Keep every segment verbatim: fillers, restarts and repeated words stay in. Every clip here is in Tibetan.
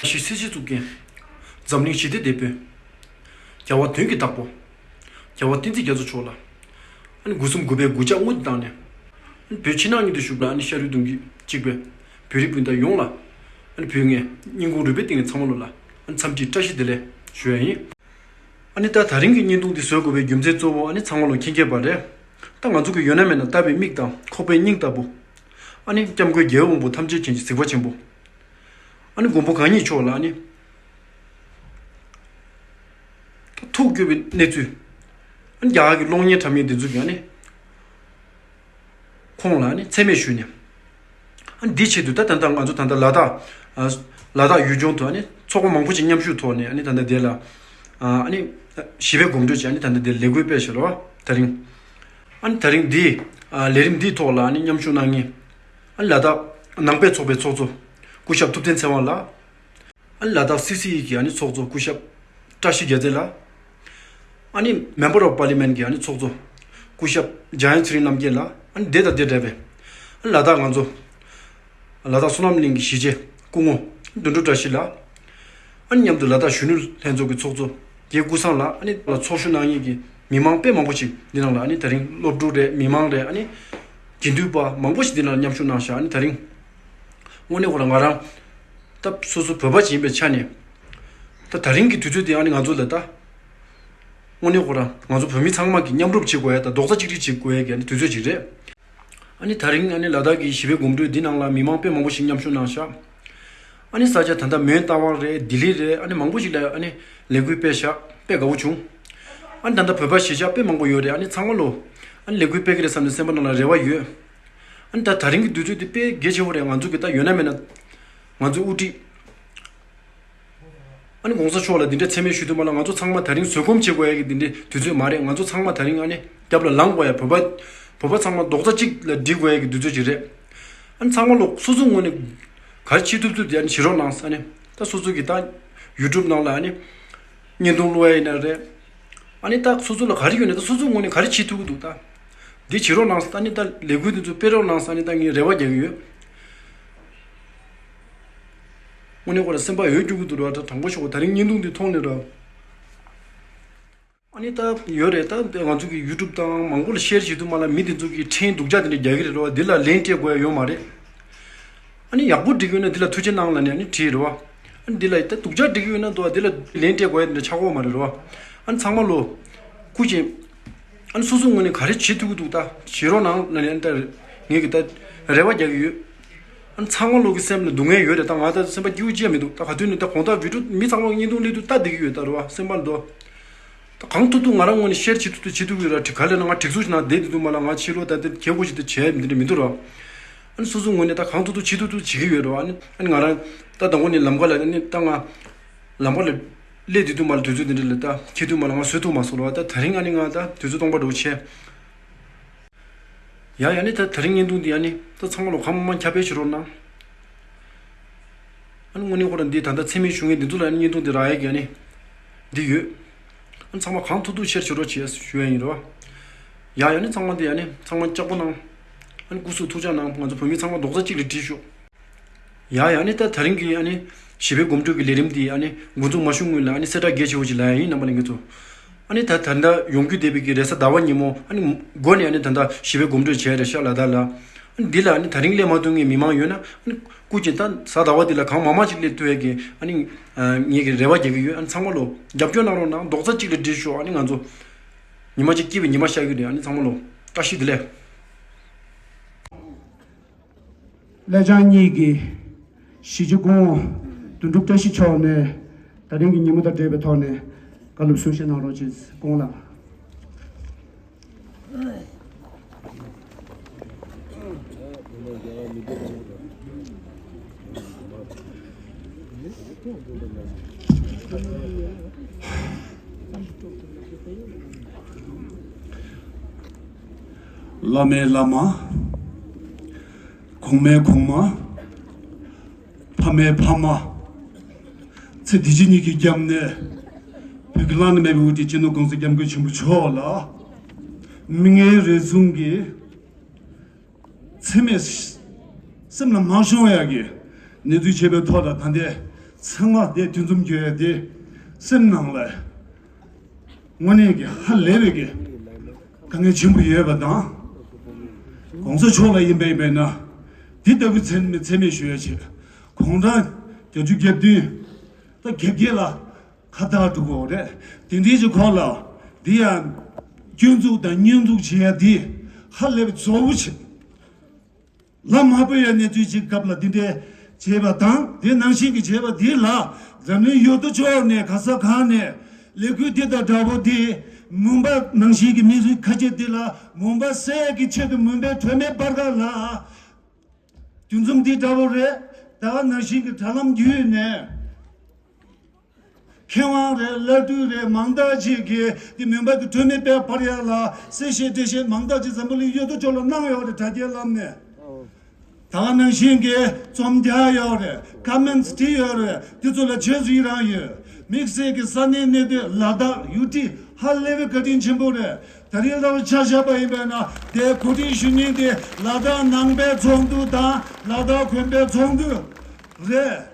ཞི་སྲིད་སྤྱི་གཙུག་རྒྱན། འཛམ་གླིང་ཞི་བདེའི་དེད་དཔོན། རྒྱལ་བ་དོན་གྱི་བདག་པོ། རྒྱལ་བ་བསྟན་འཛིན་རྒྱ་མཚོ་མཆོག་ལ། ཨ་ནི་སྒོ་གསུམ་གུས་པས་གུས་ཕྱག་དངོས་དུ་བཏང་ནས། ཨ་ནི་བོད་ཕྱི་ནང་གཉིས་སུ་བཞུགས་པའི་ཨ་ནི་ཤ་རུས་གདུང་རྒྱུད་གཅིག་པའི་བོད་རིགས་སྤུན་ཟླ་ཡོངས་ལ། ཨ་ནི་བོད་ངས་སྙིང་ཁུང་རུས་པའི་གཏིང་ནས་ཚང་མ་ལོ་ལ་ཨ་ནི་འཚམས་འདྲི་བཀྲ་ཤིས་བདེ་ལེགས་ཞུ་ཡ་ཡིན། ཨ་ནི་ད་ད་རིང་གི་བརྙན་ཐུང་འདི་བཟོ་དགོས་པའི་རྒྱུ་མཚན་གཙོ་བོ་ཨ་ནི་ཚང་མ་ལོ་མཁྱེན་མཁྱེན་པ་རེད། ད་ང་ཚོ་གི་ཡོད་ན་མེད་ན་ལྟ་བའི་མིག་དང་ཁོག་པའི་སྙིང་ལྟ་བུ། ཨ་ནི་སྐྱབས་མགོན་རྒྱལ་བའི་དབང་པོ་ཐམས་ཅད་མཁྱེན་ཅིང་གཟིགས་པ་ཆེན་པོ། ཨ་ནི་མགོན་པོ་གང་ཉིད་མཆོག་ལ་ཨ་ནི། ཐུགས་སྐྱོ་བའི་གནས་ཚུལ། ཨ་ནི་རྒྱ་གར་གྱི་གློག་བརྙན་འཁྲབ་མཁན་དེ་ཚོ་གིས་ཨ་ནི། ཁོང་ལ་ཨ་ནི་མཚན་སྨད་ཞུས་ནས། ཨ་ནི་འདི་ཆེད་དུ་ད་ད་ལྟ་ང་ཚོ་ད་ལྟ་ལ་དྭགས། ཨ། ལ་དྭགས་ཡུལ་ལྗོངས་དུ་ཨ་ནི་ཚོགས་པ་མང་པོ་ཅིག་མཉམ་ཞུགས་ཐོག་ནས་ཨ་ནི་ད་ལྟ་དེ་ལ། ཨ་ནི་ཞི་བའི་གོམ་བགྲོད་ཅིག་ཨ་ནི་ད་ལྟ་དེ་ལས་འགུལ་སྤེལ་བཞིན་རོ། ད་རིང་། ཨ་ནི་ད་རིང་འདི། ཨ། ལས་རིམ་འདིའི་ཐོག་ལ་ཨ་ནི་མཉམ་ཞུགས་གནང་མཁན། ཨ་ནི་ལ་དྭགས་ནང་པའི་ཚོགས་པའི་ཚོགས་གཙོ། སྐུ་ཞབས་ཐུབ་བསྟན་ཚེ་དབང་ལགས། ཨ་ནི་ལ་དྭགས་སི་སི་ཨི་གི་ཨ་ནི་ཚོགས་གཙོ་སྐུ་ཞབས་བཀྲ་ཤིས་རྒྱལ་མཚན་ལགས། ཨ་ནི་Member of Parliament གི་ཨ་ནི་ཚོགས་གཙོ་སྐུ་ཞབས་འཇམ་དབྱངས་ཚེ་རིང་རྣམ་རྒྱལ་ལགས། ཨ་ནི་དེ་དང་དེ་འདྲ་བའི་ཨ་ནི་ལ་དྭགས་ང་ཚོ་ལ་དྭགས་བསོད་ནམས་གླིང་གི་གཞིས་བྱེས་སྐུ་ངོ་དོན་གྲུབ་བཀྲ་ཤིས་ལགས། ཨ་ནི་མཉམ་དུ་ལ་དྭགས་གཞོན་ནུ་ལྷན་ཚོགས་ཀྱི་ཚོགས་གཙོ་རྒན་ཀུན་བཟང་ལགས། ཨ་ནི་ལ་ཚོགས་ཞུགས་གནང་མཁན་གྱི་མི་མང་དཔེ་མང་པོ་ཞིག་འདི་ནང་ལ་ཨ་ནི་ད་རིང་སློབ་ཕྲུག་རེད། མི་མང་རེད། ཨ་ནི་དགེ་འདུན་པ་མང་པོ་ཞིག་འདི་ནང་ལ་མཉམ་ཞུགས་གནང་ཤག་ཨ་ནི་ད་རིང་དངོས་གནས་ཁོ་རང་ང་རང་ད་སོ་སོ་བོད་པ་ཞིག་ཡིན་པའི་ཆ་ནས། ད་ད་རིང་གི་དུས་ཚོད་འདི་ཨ་ནི་ང་ཚོ་ལ་ད་དངོས་གནས་ཁོ་རང་ང་ཚོ་བོད་མི་ཚང་མ་གིས་མཉམ་རུབ་བྱེད་དགོས་ཡ་དང་རྡོག་རྩ་གཅིག་སྒྲིལ་བྱེད་དགོས་ཡ་གི་ཨ་ནི་དུས་ཚོད་ཅིག་རེད། ཨ་ནི་ད་རིང་ཨ་ནི་ལ་དྭགས་ཀྱི་ཞི་བའི་གོམ་བགྲོད་འདི་ནང་ལ་མི་མང་དཔེ་མང་པོ་ཞིག་མཉམ་ཞུགས་གནང་ཤག་ཨ་ནི་ས་ཆ་ད་ལྟ་མོན་རྟ་དབང་རེད། ལྡི་ལི་རེད། ཨ་ནི་མང་པོ་ཞིག་ལ་ཨ་ནི་ལས་འགུལ་སྤེལ་ཤག་དཔེ་དགའ་བོ་བྱུང་། ཨ་ནི་ད་ལྟ་བོད་པ་གཞིས་ཆགས་དཔེ་མང་པོ་ཡོད་རེད། ཨ་ནི་ཚང་མ་ལོ་ཨ་ནི་ལས་འགུལ་སྤེལ་གི་རེད་བསམ་ནས་སེམས་པ་ནང་ལ་རེ་བ་ཡོད། ཨ་ནི་ད་ད་རིང་གི་དུས་ཚོད་འདི་དཔེ་གལ་ཆེ་བོ་རེད། ང་ཚོ་གི་ད་ཡོད་ན་མེད་ན་ང་ཚོའི་དབུ་ཁྲིད། ཨ་ནི་གོང་ས་མཆོག་ལ་འདི་འདྲ་མཚན་སྨད་ཞུ་དུས་མ་ལ་ང་ཚོ་ཚང་མ་ད་རིང་བཟོད་སྒོམ་བྱེད་དགོས་ཡ་གི་འདི་འདྲའི་དུས་ཚོད་མ་རེད། ང་ཚོ་ཚང་མ་ད་རིང་ཨ་ནི་རྒྱབ་ལ་ལངས་དགོས་ཡ། བོད་པ་བོད་པ་ཚང་མ་རྡོག་རྩ་གཅིག་ལ་སྒྲིལ་དགོས་ཡ་གི་དུས་ཚོད་ཅིག་རེད། ཨ་ནི་ཚང་མ་ལོ་སོ་སོ་ངོས་ནས་ག་རེ་བྱེད་ཐུབ་ཐུབ་དེ་ཨ་ནི་བྱེད་རོགས་གནང་ཟེར། ཨ་ནི་ད་སོ་སོ་གི་ད་ཡུ་ཊུབ་ནང་ལ་ཨ་ནི་བརྙན་ཐུང་བླུགས་ཡ་ཡིན་ན་རེད། ཨ་ནི་ད་སོ་སོ་ལ་ག་རེ་ཡོད་ན་ད་སོ་སོ་ངོས་ནས་ག་རེ་བྱེད་ཐུབ་ཀྱི་འདུག་ད་འདི་བྱེད་རོགས་གནང་ཟེར། ཨ་ནི་ད་ལས་འགུལ་འདི་ཚོ་སྤེལ་རོགས་གནང་ཟེར། ཨ་ནི་ད་ངས་རེ་བ་རྒྱག་གི་ཡོད། དངོས་གནས་ཁོ་རང་སེམས་པ་འོད་སྐྱུག་གི་འདུག་ར། ད་དྲང་པོ་ཞུ་གོ། ད་རིང་བརྙན་ཐུང་འདི་མཐོང་ནས་ར། ཨ་ནི་ད་ཡོད་རེད། ད་ང་ཚོ་གི་ཡུ་ཊུབ་དང་མང་པོ་ལ་ཤེར་བྱེད་དུས་མ་ལ་མི་དེ་ཚོ་གི་ཕྲན་སྡུག་ཅག་དེ་འདྲ་རྒྱག་གི་རེད་ར། འདི་ལ་ལན་སྤྲད་དགོས་ཡ་ཡོད་མ་རེད། ཨ་ནི་ཡག་པོ་འགྲིག་ཡོད་ན་འདི་ལ་ཐུགས་རྗེ་གནང་ལབ་ནས་ཨ་ནི་བྲིས་རེད་བ། ཨ་ནི་འདི་ལ་ད་སྡུག་ཅག་འགྲིག་ཡོད་ན་འདུག་བ། འདི་ལ་ལན་སྤྲད་དགོས་ཡ་དེ་འདྲ་ཆགས་ཀྱི་ཡོད་མ་རེད་ར། ཨ་ནི་ཚང་མ་ལོ་སྐུ་མཁྱེན། ཨ་ནི་སོ་སོ་ངོས་ནས་ག་རེ་བྱེད་ཐུབ་ཀྱི་འདུག་ད་བྱེད་རོགས་གནང་ལབ་ནས་ཨ་ནི་ད་ངས་ཀྱི་ད་རེ་བ་རྒྱག་གི་ཡོད། ཨ་ནི་ཚང་མ་ལོ་གི་སེམས་ལ་སྡུག་བསྔལ་ཡོད་རེད། ད་ང་ད་སེམས་པ་སྐྱིད་པོ་ཅི་ཡང་མི་འདུག་ད་ག་དུས་ནས་ད་དགོང་དག་བི་ཌིའོ་མི་ཚང་མ་བརྙན་ཐུང་སླེབས་དུས་ལྟ་བསྡད་ཀྱི་ཡོད་ད་རེད་བ། སེམས་པ་ལ་འདུག་ད་གང་ཐུབ་ཐུབ་ང་རང་ངོས་ནས་ཤེར་བྱེད་ཐུབ་ཐུབ་བྱེད་ཐུབ་ཀྱི་ར། ག་ལས་ན་ང་སྒྲིག་འཛུགས་ཤིག་ནང་བསྡད་དེ་དུས་མ་ལ་ང་ཕྱི་ལོགས་ད་ལྟ་གལ་དགོས་ཤིག་ད་བྱས་མི་འདི་འདྲ་མི་འདུག་ར། ཨ་ནི་སོ་སོ་ངོས་ནས་ད་གང་ཐུབ་ཐུབ་བྱེད་ཐུབ་ཐུབ་བྱེད་ཀྱི་ཡོད་ར། ཨ་ནི་ཨ་ནི་ང་རང་ད་དང་པོ་ནས་ལམ་ཁ་ལ་ཨ་ནི་ད་ང་ལམ་ཁ་ལ་སླེབས་དུས་དུས་མ་ལ་དུས་ཚོད་འདི་འདྲ་ལ་ད་ཁྱེད་དུས་མ་ལ་ང་བཟོད་ཐུབ་མ་སོང་ར། ད་ད་རིང་ཨ་ནི་ང་ད་དུས་ཚོད་སྟོང་པ་འགྲོ་བྱས། ཡ་ཡ་ནི་ད་ད་རིང་བརྙན་ཐུང་འདི་ཡ་ནི་ད་ཚང་མ་ལོ་གང་མང་མང་ཁྱབ་སྤེལ་བྱེད་རོགས་གནང་། ཨ་ནི་དངོས་གནས་ཁོ་རང་འདི་ད་ལྟ་མཚན་སྨད་ཞུ་མཁན་འདི་ཚོ་ལ་ཨ་ནི་བརྙན་ཐུང་འདི་རག་ཡ་གི་ཨ་ནི་འདི་ཡོད། ཨ་ནི་ཚང་མ་གང་ཐུབ་ཐུབ་ཤེར་བྱེད་རོགས་བྱེད་ཞུ་ཡ་ཡིན་རོ། ཡ་ཡ་ནི་ཚང་མ་འདི་ཡ་ནི་ཚང་མ་ལྕགས་པོ་གནང་། ཨ་ནི་སྐུ་གཟུགས་ཐུགས་ཅག་གནང་། ང་ཚོ་བོད་མི་ཚང་མ་རྡོག་རྩ་གཅིག་ལ་སྒྲིལ་ཤོག་ཡ་ཡ་ནི་ད་ད་རིང་གི་ཨ་ནི་ཞི་བའི་གོམ་བགྲོད་ཀྱི་ལས་རིམ་འདི་ཨ་ནི་འགོ་འཛུགས་མ་ཞུ་སྔོན་ལ་ཨ་ནི་གསལ་བསྒྲགས་རྒྱས་ཆེ་བོ་ཞིག་ལབ་ཡ་ཡིན། རྣམ་པ་ལྷན་རྒྱས་ཚོ། ཨ་ནི་ད་ད་ལྟ་ཡོང་རྒྱུ་བསྡད་པའི་གི་རེས་གཟའ་ཟླ་བ་ཉིན་མོ་ཨ་ནི་འགོ་ནས་ཨ་ནི་ད་ལྟ་ཞི་བའི་གོམ་བགྲོད་བྱས་རེད་ཤག་ལ་དྭགས་ལ། ཨ་ནི་འདི་ལ་ཨ་ནི་ད་རིང་སླེབས་མ་ཐུབ་མཁན་མི་མང་ཡོད་ན་ཨ་ནི་སྐུ་མཁྱེན་ད་གཟའ་ཟླ་བ་འདི་ལ་གང་མང་མང་ཞིག་སླེབས་ཐུབ་ཡ་གི་ཨ་ནི་ངེད་ཀྱི་རེ་བ་རྒྱག་གི་ཡོད། ཨ་ནི་ཚང་མ་ལོ་རྒྱབ་སྐྱོར་གནང་རོགས་གནང་། རྡོག་རྩ་གཅིག་ལ་སྒྲིལ་ཤོག་ཨ་ནི་ང་ཚོ་ཉི་མ་གཅིག་སྐྱིད་པའི་ཉི་མ་ཤར་གི་རེད། ཨ་ནི་ཚང་མ་ལོ་བཀྲ་ཤིས་བདེ་ལེགས། ཀླད་ཆང་གཉིས་ཀྱི་གཞིས་བྱེས་སྐུ་ངོ་དོན་གྲུབ་བཀྲ་ཤིས་མཆོག་ནས་ད་རིང་གི་ཉིན་མོ་དང་འབྲེལ་བའི་ཐོག་ནས་བཀའ་སློབ་གསུང་བཤད་གནང་རོགས་གྱིས། སྐུ་ངོ་ལགས། བླ་མའི་བླ་མ། གོང་མའི་གོང་མ། ཕ་མའི་ཕ་མ། ཚེ་འདི་ཕྱི་གཉིས་ཀྱི་རྒྱབ་ནས་བོད་ཀྱི་བླ་ན་མེད་པའི་དབུ་ཁྲིད་སྤྱི་ནོར་༸གོང་ས་༸སྐྱབས་མགོན་ཆེན་པོ་མཆོག་ལ་མི་ངན་རེ་ཟུང་གིས་འཚེ་མེད་སེམས་ལ་མ་ཤོང་ཡག་གི་གནས་ཚུལ་བྱས་པའི་ཐོག་ལ་ད་ལྟའི་ ཚང་མ་དེ་དུས་འཛོམས་རྒྱུ་ཡ་དེ་སེམས་ནང་ལ་དངོས་གནས་ཀྱི་ཧ་ལས་པའི་གི་དཀའ་ངལ་ཆེན་པོ་ཡོད་པ་དང་། གོང་ས་མཆོག་ལ་ཡིན་པ་ཡིན་པས་ན་འདི་ལྟ་བུའི་མཚན་མཚན་སྨད་ཞུ་ཡ་ཆེད་གུང་ཁྲན་བརྒྱད་ཅུ་གྱ་བདུན་ད་གེགས་རྒྱལ་ལ་ཁ་བཏགས་འགྲོ་གི་རེད། དེ་འདྲའི་ཅིག་ཁོག་ལ་འདི་ཡང་སྐྱོན་འཛུགས་དང་བསྙོན་འཛུགས་བྱེད་ཡ་འདི་ཧ་ལས་པའི་གཙོ་བོ་ཆེ། ལམ་མ་བོས་ཡ་གནས་ཚུལ་ཅིག་སྐབས་ལ་འདི་འདྲའི་བྱས་པ་དང་དེ་ནང་བཞིན་གྱི་བྱས་པ་འདི་ལ་འཛམ་གླིང་ཡུལ་དུ་ཕྱོགས་ནས་ག་ས་གང་ནས་ལས་འགུལ་འདི་དང་འདྲ་པོ་འདི་མུན་པ་ནང་བཞིན་གྱི་མི་རིགས་ཁ་ཆེ་འདི་ལ་མུན་པ་སེལ་གྱི་ཆེད་དུ་མུན་པའི་དྲོད་མེ་སྤར་ག་ལ། དུས་མཚམས་འདི་འདྲ་པོ་རེད། ད་ག་ནང་བཞིན་གྱི་དྲ་ལམ་བརྒྱུད་ནས་མཁས་དབང་རེད། བླ་སྤྲུལ་རེད། མང་དག་ཅིག་གིས་འདི་མུན་པ་གི་དྲོད་མེ་དཔེ་སྤར་ཡག་ལ་གསལ་བཤད་འགྲེལ་བཤད་མང་དག་ཅིག་འཛམ་བུ་གླིང་ཡུལ་དུ་ཕྱོགས་ལ་གནང་ཡོད་རེད། དྲ་རྒྱའི་ལམ་ནས། ད་ག་ནང་བཞིན་གྱི་རྩོམ་རྒྱག་ཡོད་རེད། ཀ་མེན་ཊི་བྲིས་ཡོད་རེད། དེ་ཚོ་ལ་རྗེས་སུ་ཡི་རང་ཡོད། དམིགས་བསལ་གྱི་ས་གནས་གནས་སྡོད་ལ་དྭགས་ཡུ་ཊི་ཧ་ལས་པའི་བཀའ་དྲིན་ཆེན་པོ་རེད། ད་རེས་ལྟར་ཆ་བཞག་པ་ཡིན་པས་ན་དེ་གོ་སྒྲིག་ཞུ་མཁན་དེ་ལ་དྭགས་ནང་པའི་ཚོགས་འདུ་དང་ལ་དྭགས་དགོན་པའི་ཚོགས་འདུ་རེད།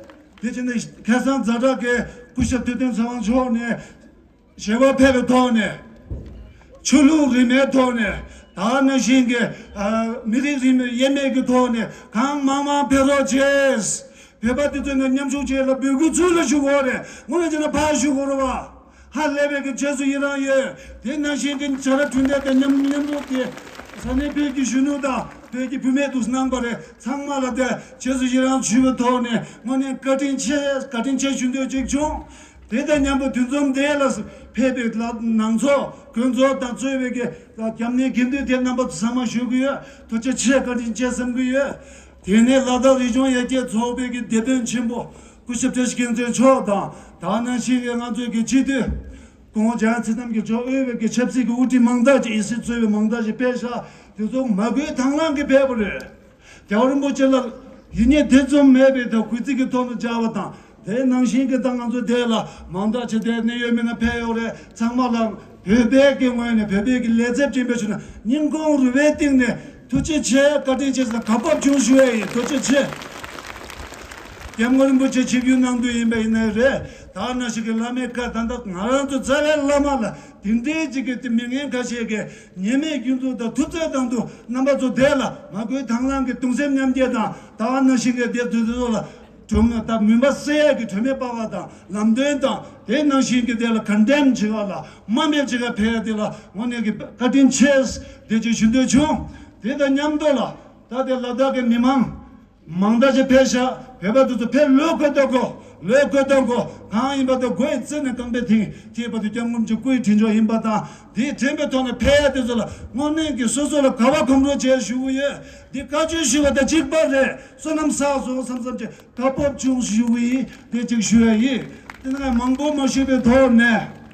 དེ་བྱས་ནས་ཁ་སང་ཛ་དྲག་གི་སྐུ་ཞབས་ཐུབ་བསྟན་ཚེ་དབང་མཆོག་ནས་ཞལ་པར་ཕེབས་པའི་ཐོག་ནས་ཆོས་ལུགས་རིས་མེད་ཐོག་ནས་ད་ནང་བཞིན་གྱི་ཨ་མི་རིགས་རིས་མེད་དབྱེར་མེད་ཀྱི་ཐོག་ནས་གང་མང་མང་ཕེབས་རོགས་བྱས། བོད་པ་དེ་ཚོ་ནས་མཉམ་ཞུགས་བྱས་ལ་འབོད་སྐུལ་ཚུར་ལ་ཞུ་དགོས་རེད། དངོས་གནས་བྱས་ན་ཕར་ཞུ་དགོས་རེད་བ། ཧ་ལས་པའི་གི་རྗེས་སུ་ཡི་རང་ཡོད། དེ་ནང་བཞིན་གྱི་བྱ་ར་གྲུ་འདེགས་དང་མཉམ་མཉམ་རུབ་དེ་ས་གནས་བོད་ཀྱི་གཞོན་ནུ་དང་བོད་ཀྱི་བུད་མེད་དུ་གནང་པ་རེད། ཚང་མ་ལ་དེ་རྗེས་སུ་ཡི་རང་ཞུས་པའི་ཐོག་ནས་དངོས་གནས་བཀའ་དྲིན་ཆེ། བཀའ་དྲིན་ཆེ་ཞུ་འདོད་ཅིག་བྱུང་། དེ་དང་མཉམ་དུ་དུས་འཛོམས་དེ་ལ་ཕེབས་པའི་ལ་ནང་ཚོགས་དགོན་ཚོགས་དང་གཙོས་པའི་གི་སྐྱབས་གནས་དགེ་འདུན་དེ་རྣམ་པ་ཚོ་ཚང་མ་ཞུ་གི་ཡོད། ཐུགས་རྗེ་ཆེ། བཀའ་དྲིན་ཆེ་བསམ་གི་ཡོད། དེ་ནས་ལ་དྭགས་རིག་གཞུང་ཡར་རྒྱས་ཚོགས་པའི་གི་སྡེ་དཔོན་ཆེན་པོ་སྐུ་ཞབས་བཀྲ་ཤིས་སྒེག་མཛོད་མཆོག་དང་ད་ནང་བཞིན་གྱི་ང་ཚོའི་གི་སྤྱི་འཐུས་སྐུ་ངོ་འཇམ་དབྱངས་ཚེ་རྣམ་གྱིས་མཆོག་དབུས་པའི་གི་ཆབ་སྲིད་ཀྱི་དབུ་ཁྲིད་མང་དག་ཅིག་ཡིན་སྲིད་གཙོས་པའི་མང་དག་ཅིག་ཕེབས་ཤག་དེ་ཚོ་མ་བསྐུལ་དང་བླངས་ཀྱིས་ཕེབས་པ་རེད། རྒྱལ་བ་རིན་པོ་ཆེ་ལ་ཡིད་གཉིས་ཐེ་ཚོམ་མེད་པའི་ཐོག་གུས་བརྩི་གི་ཐོག་ནས་བཅར་བ་དང་། དེ་ནང་བཞིན་གྱི་ད་ང་ཚོ་དེ་ལ་མང་དག་ཅིག་དེ་གནད་ཡོད་མི་སྣ་ཕེབས་ཡོད་རེད། ཚང་མ་ལ་བོད་པའི་གི་ངོས་ནས་བོད་པའི་གི་ལས་ཚབ་ཅན་པའི་ཆུ་ན་སྙིང་ཁོང་རུས་པའི་གཏིང་ནས་ཐུགས་རྗེ་ཆེ། བཀའ་དྲིན་ཆེ་ཟེར་དགའ་སྤོབས་ཆུང་ཞུ་ཡ་ཡིན། ཐུགས་རྗེ་ཆེ། སྐྱབས་མགོན་རིན་པོ་ཆེ་ཆིབས་བསྒྱུར་གནང་དུས་ཡིན་པ་ཡིན་ནའི་རེད། ད་ནང་བཞིན་གྱི་བླ་མའི་བཀའ་ད་ལྟ་ང་རང་ཚོ་རྩ་བའི་བླ་མ་ལ་དེ་འདྲའི་ཅིག་གི་དེ་མི་ངན་ཁ་ཤས་ཀྱིས་ཉེས་མེད་སྐྱོན་འཛུགས་དང་ཐུབ་ཚོད་བཏང་དུས་རྣམ་པ་ཚོ་དེ་ལ་མ་བསྐུལ་དང་བླངས་ཀྱི་གདུང་སེམས་མཉམ་སྐྱེད་དང་ད་ནང་བཞིན་གྱི་དེ་དུས་ཚོད་ལ་གྲུབ་ན་ད་མུན་པ་སེལ་ཡག་གི་གྲོས་མོལ་སྤར་བ་དང་ལམ་སྟོན་དང་དེ་ནང་བཞིན་གྱི་དེ་ལ་ཀོན་ཌེམ་བྱེད་པ་ལ་དམའ་འབེབས་བྱེད་པ་ཕལ་ཡ་དེ་ལ་དངོས་གནས་ཀྱི་བཀའ་དྲིན་ཆེ་དེ་ཅིག་ཞུ་འདོད་བྱུང་། དེ་དང་མཉམ་དུ་ལ་ད་དེ་ལ་དྭགས་ཀྱི་མི་མང་མང་དག་ཅིག་ཕེབས་ཤག་བོད་པ་དེ་ཚོ་ཕེབས་ལོས་དགོས་དང་དགོས། ལོས་དགོས་དང་དགོས། གང་ཡིན་པ་དེ་སྒོ་ཡི་རྩེ་ནས་རྐང་པའི་མཐིལ་ཅེས་པ་དེ་སྐྱབས་མགོན་གྱི་སྐུའི་དྲིན་ཆོག་ཡིན་པ་དང་། དེའི་དྲན་པའི་ཐོག་ནས་ཕེབས་ཡ་དེ་ཚོ་ལ་དངོས་གནས་ཀྱི་སོ་སོ་ལ་དགའ་བ་གོམ་བགྲོད་བྱས་ཞུ་གི་ཡོད། འདི་བཀའ་ཆོས་ཞུ་བ་དང་གཅིག་པ་རེད། བསོད་ནམས་བསགས་སོང་བསམ་བསམ་ཅིག་དགའ་སྤོབས་ཆུང་ཞུ་གི་ཡིན། དེ་གཅིག་ཞུ་ཡ་ཡིན། དེ་ནས་མང་པོ་མ་ཞུས་པའི་ཐོག་ནས།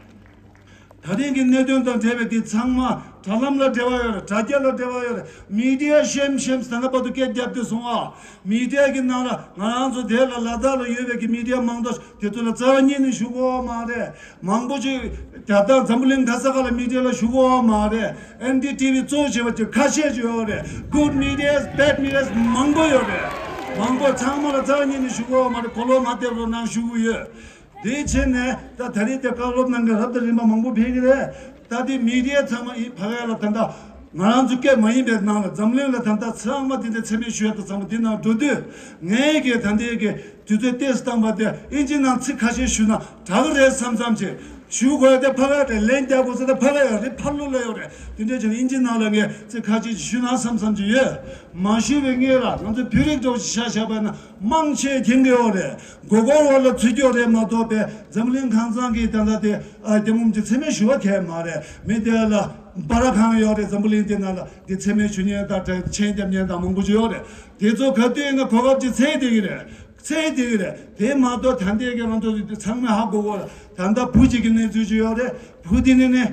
ད་རིང་གི་གནད་དོན་དང་འབྲེལ་བའི་དེ་ཚང་མ་དྲ་ལམ་ལ་འབྲེལ་བ་ཡོད་རེད། དྲ་རྒྱ་ལ་འབྲེལ་བ་ཡོད་རེད། མི་ཌི་ཡ་ཤེམ་ཤེམ་ཟེར་ན་བར་དུ་སྐད་རྒྱབ་དུས་སོང་ཨ། མི་ཌི་ཡ་གི་ནང་ལ་ང་རང་ཚོ་དེ་ལ་ལ་དྭགས་ལ་ཡོད་པའི་གི་མི་ཌི་ཡ་མང་དག་དེ་ཚོ་ལ་རྩ་བ་ཉིད་ནས་ཞུ་གོ་བ་མ་རེད། མང་པོ་ཅིག་རྒྱ་དང་འཛམ་བུ་གླིང་ག་ས་ག་ལ་མི་ཌི་ཡ་ལ་ཞུ་གོ་བ་མ་རེད། ཨེན་ཌི་ཊི་ཝི་གཙོ་བྱས་པ་ཅིག་ཁ་ཤས་ཅིག་ཡོད་རེད། Good medias, bad medias མང་པོ་ཡོད་རེད། མང་པོ་ཚང་མ་ལ་རྩ་བ་ཉིད་ནས་ཞུ་གོ་བ་མ་རེད། གོ་ལོག་མ་བརྡེབ་རོགས་གནང་ཞུ་གི་ཡོད། དེའི་ཕྱིར་ནས་ད་ད་རེས་དེ་བཀའ་སློབ་གནང་མཁན་རབ་དང་རིམ་པ་མང་པོ་ཕེབས་ཀྱི་རེད། ད་དེ་མི་ཌི་ཡ་ཚང་མ་ཡིན་ཕ་ག་ལ་ད་ལྟ་ང་རང་ཚོ་སྐད་མ་ཡིན་པའི་ནང་ལ་འཛམ་གླིང་ལ་ད་ལྟ་ཚང་མ་དེ་འདྲ་མཚན་སྨད་ཞུ་ཡ་དང་ཚང་མ་དེ་ནང་འགྲོ་དུས་ངས་ཀྱི་ད་ལྟའི་གི་དུས་ཚོད་ཏོག་ཙམ་བཏང་པ་དེ་ཨིན་ཇི་ནང་ཚིག་ཁ་ཤས་ཞུ་ན་དྲག་གི་རེད་བསམ་བསམ་བྱས། ཞུ་དགོས་དེ་ཕ་ག་རེད། ལན་རྒྱག་དགོས་ས་དེ་ཕ་ག་ཡོད་རེད། ཕ་ལོ་ལ་ཡོད་རེད། དེ་འདྲ་བྱས་ན་ཨིན་ཇི་ནང་ལ་ངས་ཚིག་ཁ་ཤས་ཞུ་ན་བསམ་བསམ་གྱི་ཡོད། མ་ཞུས་པའི་སྔོན་ལ་ང་ཚོ་བོད་རིགས་འདྲ་བོ་ཞིག་ཆ་བཞག་པ་ན་མང་ཆེ་མཁྱེན་གྱི་ཡོད་རེད། མགོ་སྐོར་འོག་ལ་ཚུད་ཀྱི་ཡོད་རེད་མ་གཏོགས་པའི་འཛམ་གླིང་གང་ཚང་གི་ད་ལྟ་དེ་ཨ་སྐྱབས་མགོན་ཚེ་མེད་ཞུ་བ་གས་མ་རེད། མི་དེ་ལ་སྦ་ར་ཁང་ཡོད་རེད། འཛམ་བུ་གླིང་དེ་ནང་ལ་དེ་ཚེ་མེད་ཞུ་མཁན་དང་མཆན་རྒྱབ་མཁན་དང་མང་པོ་ཅིག་ཡོད་རེད། དེ་ཚོ་ག་དུས་ཡིན་ན་གོ་སྐབས་ཅིག་འཚོལ་བསྡད་ཀྱི་རེད། འཚོལ་བསྡད་ཀྱི་རེད། དེ་མ་གཏོགས་ད་ལྟའི་གི་ང་ཚོ་ཚང་མས་ཧ་གོ་གོ་ད་ལྟ་བུ་གཅིག་གི་གནས་ཚུལ་ཅིག་ཡོད་རེད། བུ་དེ་ནི་ནི།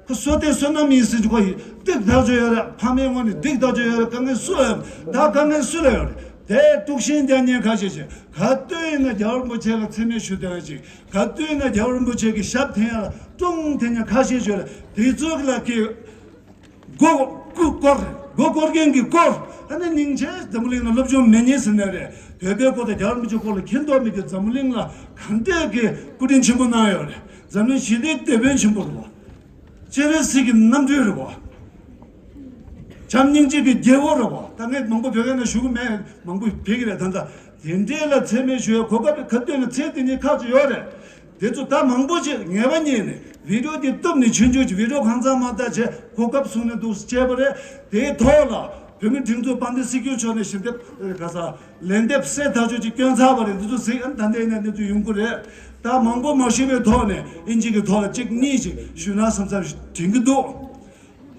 ཁོ་བསོད་བདེ་བསོད་ནམས་ཡིན་ཟེར་གྱི་ཁོ་ཡིན་སྡིག་ཐག་ཆོད་ཡོད་རེད། ཕ་མའི་ངོས་ནས་སྡིག་ཐག་ཆོད་ཡོད་རེད། དཀའ་ངལ་སུ་ལ་ཡོད་རེད། ད་དཀའ་ངལ་སུ་ལ་ཡོད་རེད། དེ་དཀྲུག་ཤིང་རྒྱག་མཁན་ཁ་ཤས་ཤིག་ག་དུས་ཡིན་ན་རྒྱལ་བ་རིན་པོ་ཆེ་ལ་མཚན་སྨད་ཞུ་བསྡད་མཁན་ཅིག་ག་དུས་ཡིན་ན་རྒྱལ་བ་རིན་པོ་ཆེ་གི་ཞབས་འཐེན་ཡ་ལ་ཀྲུང་འཐེན་མཁན་ཁ་ཤས་ཤིག་ཡོད་རེད། དེ་ཚོ་ལ་ཀི་མགོ་སྐོར་མགོ་སྐོར་མཁན་གྱི་སྐོར་ཨ་ནི་སྙིང་རྗེ་འཛམ་བུ་གླིང་ལ་སློབ་སྦྱོང་མེད་མཁན་ཟེར་ནི་རེད། བོད་པའི་སྐོར་དང་རྒྱ་གར་མི་ཆོས་སྐོར་ལ་མཁྱེན་རྟོགས་མེད་ཀྱི་འཛམ་བུ་གླིང་ལ་ག་འདྲས་ཀྱི་སྐུ་དྲིན་ཆེན་པོ་གནང་ཡོད་རེད། འཛམ་གླིང་ཞི་བདེའི་དེད་དཔོན་ཆེན་པོ་རེད་བ། སྤྱན་རས་གཟིགས་ཀྱི་རྣམ་སྤྲུལ་རེད་བ། བྱམས་སྙིང་རྗེ་གི་རྒྱལ་པོ་རེད་བ། ད་ངས་མང་པོ་བོད་སྐད་ནང་ཞུ་གི་མེད། མང་པོ་བོད་ཀྱི་རེད། ད་ལྟ་དེ་འདྲས་ལ་མཚན་སྨད་ཞུ་ཡ་གོ་སྐབས་ཁ་སྟོན་ནས་ཚེ་འདི་ཉིད་ཁག་ཅིག་ཡོད་རེད། དེ་ཚོ་ད་མང་པོ་ཅིག་ངེས་པ་རྙེད་ནས་བི་ཌི་ཡོ་དེ་གཏུབ་ནས་ཆུང་ཆུང་ཅིག་བི་ཌི་ཡོ་གང་ཚང་མ་ལྟ་བྱས་གོ་སྐབས་བཟུང་ནས་འདུག་སེ་བྱས་པ་རེད། དེའི་ཐོག་ལ་བོད་མི་སྒྲིག་འཛུགས་དཔལ་ལྡན་སྲིད་སྐྱོང་མཆོག་ནས་ཞལ་འདེབས་ག་ས་ལན་འདེབས་གསལ་ཐག་ཆོད་ཅིག་བསྐྱོན་ཚར་བ་རེད། འདི་ཚོ་གཟིགས་ཨ་ད་ལྟའི་ནས་གནས་ཚུལ་ཡོང་གི་རེད། ད་མང་པོ་མ་ཞུས་པའི་ཐོག་ནས་ཨིན་ཇི་གི་ཐོག་ལ་གཅིག་གཉིས་ཅིག་ཞུས་ན་བསམ་བསམ་དྲན་གྱི་འདུག་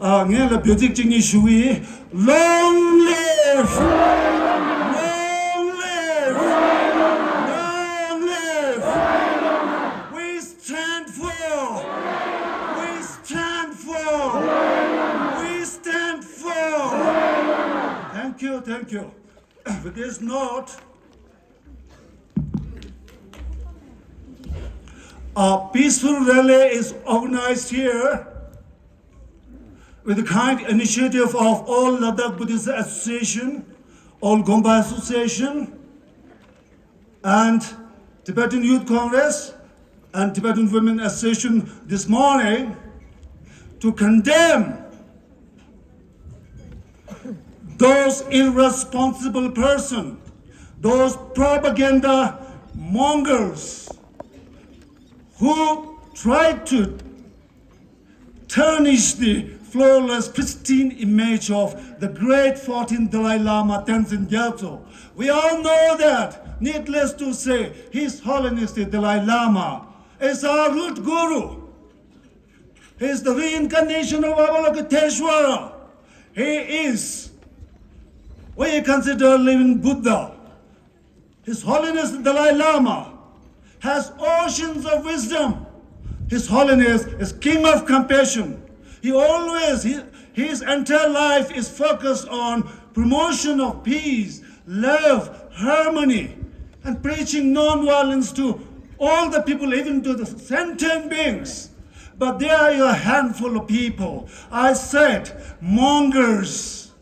ཨ། ངས་ལ་བོད་ཚིག་གཅིག་གཉིས་ཞུ་གི་ཡིན། Long live! Long live! Long live! We stand for! We stand for! We stand for! Thank you, thank you. With this note, a peaceful rally is organized here with the kind initiative of All Ladakh Buddhist Association, All Gompa Association, and Tibetan Youth Congress and Tibetan Women Association this morning to condemn those irresponsible person, those propaganda mongers who tried to tarnish the flawless, pristine image of the great fourteenth Dalai Lama Tenzin Gyatso. We all know that, needless to say, His Holiness the Dalai Lama is our root guru. He is the reincarnation of Avalokiteshvara. He is, we consider, living Buddha. His Holiness the Dalai Lama has oceans of wisdom. His Holiness is King of Compassion. He always, he, his entire life is focused on promotion of peace, love, harmony, and preaching non-violence to all the people, even to the sentient beings. But there are a handful of people, I said, mongers.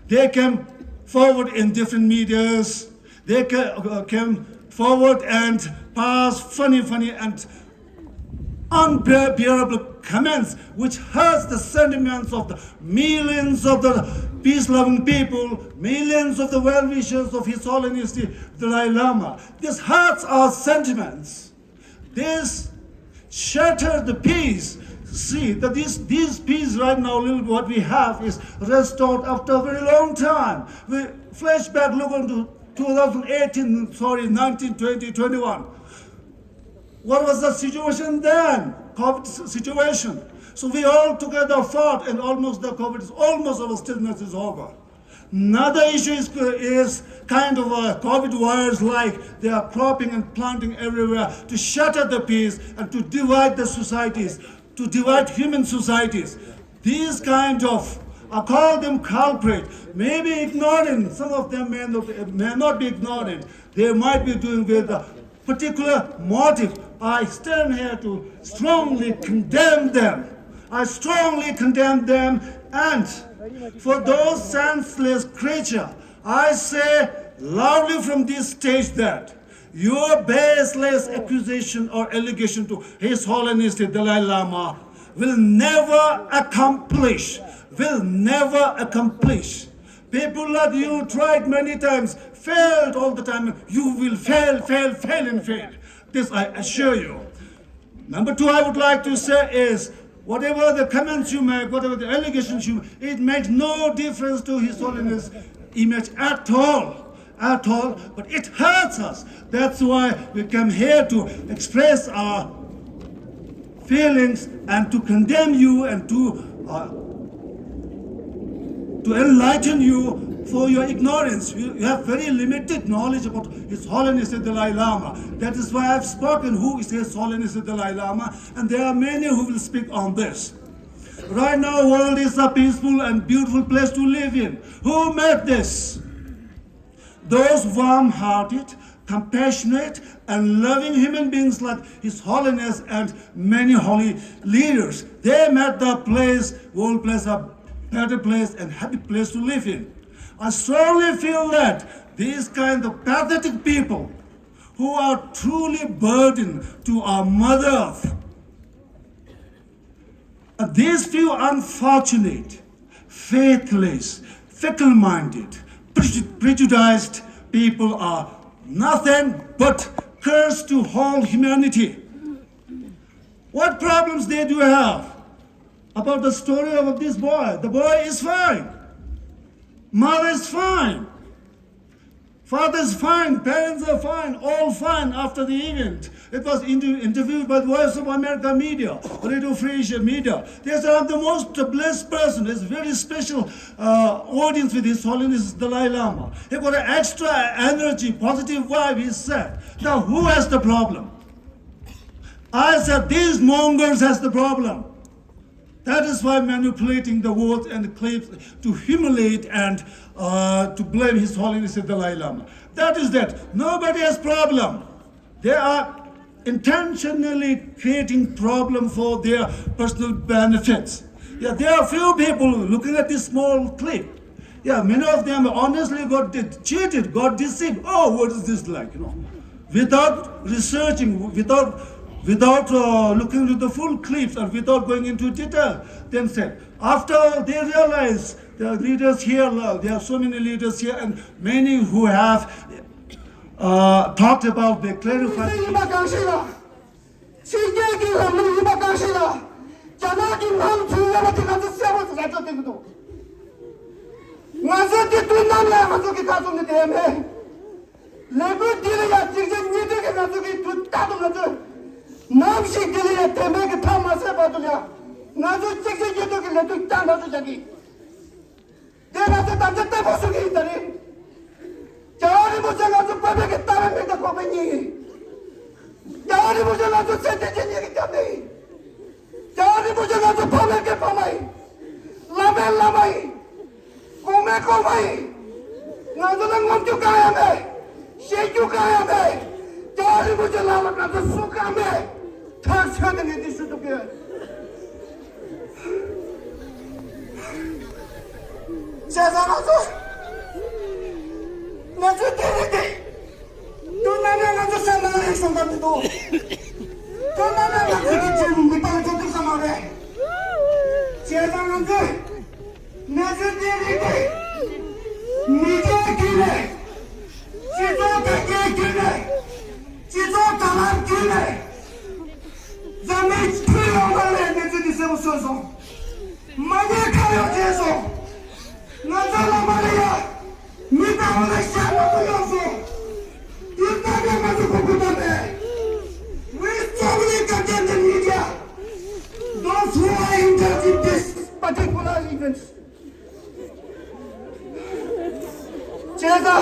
They came forward in different medias. They ca- uh, came forward and passed funny, funny and unbearable comments which hurts the sentiments of the millions of the peace-loving people, millions of the well-wishers of His Holiness the Dalai Lama. This hurts our sentiments. This shattered the peace. See, that this, these peace right now, little what we have is restored after a very long time. We flashback, look into two thousand eighteen, sorry, nineteen, twenty, twenty-one. What was the situation then? COVID situation. So we all together fought, and almost the COVID is almost, our stillness is over. Another issue is, is kind of a COVID virus like they are cropping and planting everywhere to shatter the peace and to divide the societies, to divide human societies. These kind of, I call them culprit, may be ignorant. Some of them may not, may not be ignorant. They might be doing with a particular motive. I stand here to strongly condemn them. I strongly condemn them. And for those senseless creature, I say loudly from this stage that your baseless accusation or allegation to His Holiness the Dalai Lama will never accomplish, will never accomplish. People like you tried many times, failed all the time. You will fail, fail, fail, and fail. This I assure you. Number two, I would like to say is, whatever the comments you make, whatever the allegations you make, it makes no difference to His Holiness' image at all, at all. But it hurts us. That's why we come here to express our feelings and to condemn you and to uh, to enlighten you for your ignorance. You, you have very limited knowledge about His Holiness the Dalai Lama. That is why I've spoken who is His Holiness the Dalai Lama, and there are many who will speak on this. Right now, world is a peaceful and beautiful place to live in. Who made this? Those warm-hearted, compassionate, and loving human beings like His Holiness and many holy leaders, they made the place, world place, a better place and happy place to live in. I strongly feel that these kind of pathetic people who are truly burden to our mother earth, and these few unfortunate, faithless, fickle-minded, preju- prejudiced people are nothing but curse to whole humanity. What problems they do have? About the story of this boy. The boy is fine. Mother is fine. Father is fine. Parents are fine. All fine after the event. It was inter- interviewed by the Voice of America media, Radio Free Asia media. They said, "I'm the most blessed person. It's a very special uh, audience with His Holiness Dalai Lama. He got an extra energy, positive vibe," he said. Now, who has the problem? I said, "These mongers has the problem." That is why manipulating the words and the clips to humiliate and uh, to blame His Holiness the Dalai Lama. That is that. Nobody has problem. They are intentionally creating problem for their personal benefits. Yeah, there are few people looking at this small clip. Yeah, many of them honestly got de- cheated, got deceived. Oh, what is this like? You know, without researching, without without uh, looking into the full clips and without going into detail, then said, after all, they realize there are leaders here. Uh, there are so many leaders here, and many who have uh, talked about, they clarified. ཕྱི་རྒྱལ་གྱི་ལམ་ལུགས་ཡིན་པ་གང་ཞིག་ལ། རྒྱ་ནག་གི་ནང་འཛུལ་ཡོད་པ་དེ་ང་ཚོ་གསལ་པོ་ཞེ་དྲག་བསྟན་གྱི་འདུག་ང་ཚོ་དེ་དུས་ནམ་ཡང་ང་ཚོ་གི་ཁ་ཚུམ་ནས་བསྡད་མེད། ལས་འགུལ་འདི་ལ་ཡང་གཅིག་རྗེས་གཉིས་མཐུད་ཀྱིས་ང་ཚོ་གི་དུས་རྟག་ཏུ་ང་ཚོས་ནམ་ཞིག་འདི་ལ་ཡང་བདེན་པའི་གི་མཐའ་མ་ཟད་བར་དུ་ཡང་ང་ཚོ་གཅིག་རྗེས་གཉིས་མཐུད་ཀྱིས་ལས་འགུལ་བསྐྱངས་དྲག་ཏུ་བྱ་གི། དེ་ང་ཚོ་དམ་བཅའ་བརྟན་པོ་བཟུང་གི་ཡིན་ད་རེད། རྒྱལ་བ་རིན་པོ་ཆེ་ང་ཚོ་བོད་པའི་གི་ལྟ་བའི་མིག་དང་ལྐོག་པའི་གཉིས་ཡིན། རྒྱལ་བ་རིན་པོ་ཆེ་ང་ཚོ་ཚེ་འདི་ཕྱི་གཉིས་ཀྱི་སྐྱབས་གནས་ཡིན། རྒྱལ་བ་རིན་པོ་ཆེ་ང་ཚོ་ཕ་མའི་གི་ཕ་མ་ཡིན། བླ་མའི་བླ་མ་ཡིན། གོང་མའི་གོང་མ་ཡིན། ང་ཚོ་ལ་ངོམ་རྒྱུ་གང་ཡང་མེད། བཤད་རྒྱུ་གང་ཡང་མེད། རྒྱལ་བ་རིན་པོ་ཆེ་ལག་ལ་ང་ཚོ་སུ་གང་མེད། ཐག་ཆོད་དེ་ངས་འདི་ཞུ་ཐུབ་ཀྱི་ཡོད། བྱས་ཙང་ང་ཚོ་གནས་ཚུལ་དེ་རིགས་དེ་དུས་ནམ་ཡང་ང་ཚོ་སེམས་ནང་ལ་ཤོང་ཐབས་མི་འདུག་དུས་ནམ་ཡང་ང་ཚོ་གི་ཅིག་མི་པ་ལ་ཚོ་ཐུབ་ས་མ་རེད། བྱས་ཙང་ང་ཚོས་གནས་ཚུལ་དེ་རིགས་དེ་མི་སྒེར་བརྒྱུད་ནས། སྤྱི་ཚོགས་དར་རྒྱས་བརྒྱུད་ནས། སྤྱི་ཚོགས་དྲ་ལམ་བརྒྱུད་ནས། འཛམ་གླིང་ཁྱོན་ཡོངས་ནང་ལ་གནས་ཚུལ་འདི་གསལ་པོ་གསུངས་སོང་། མ་ཉེས་ཁ་གཡོགས་བྱས་སོང་། ང་ཚོ་ལ་མ་རེ་ཡ། མི་དང་བ་ལ་ཤ་མ་ཐུག་ཡོང་སོང་། དེ་ལྟ་བུའི་ང་ཚོ་གོ་སྐབས་མེད། We strongly condemn the media, those who are involved in this particular events. བྱས་ཙང་།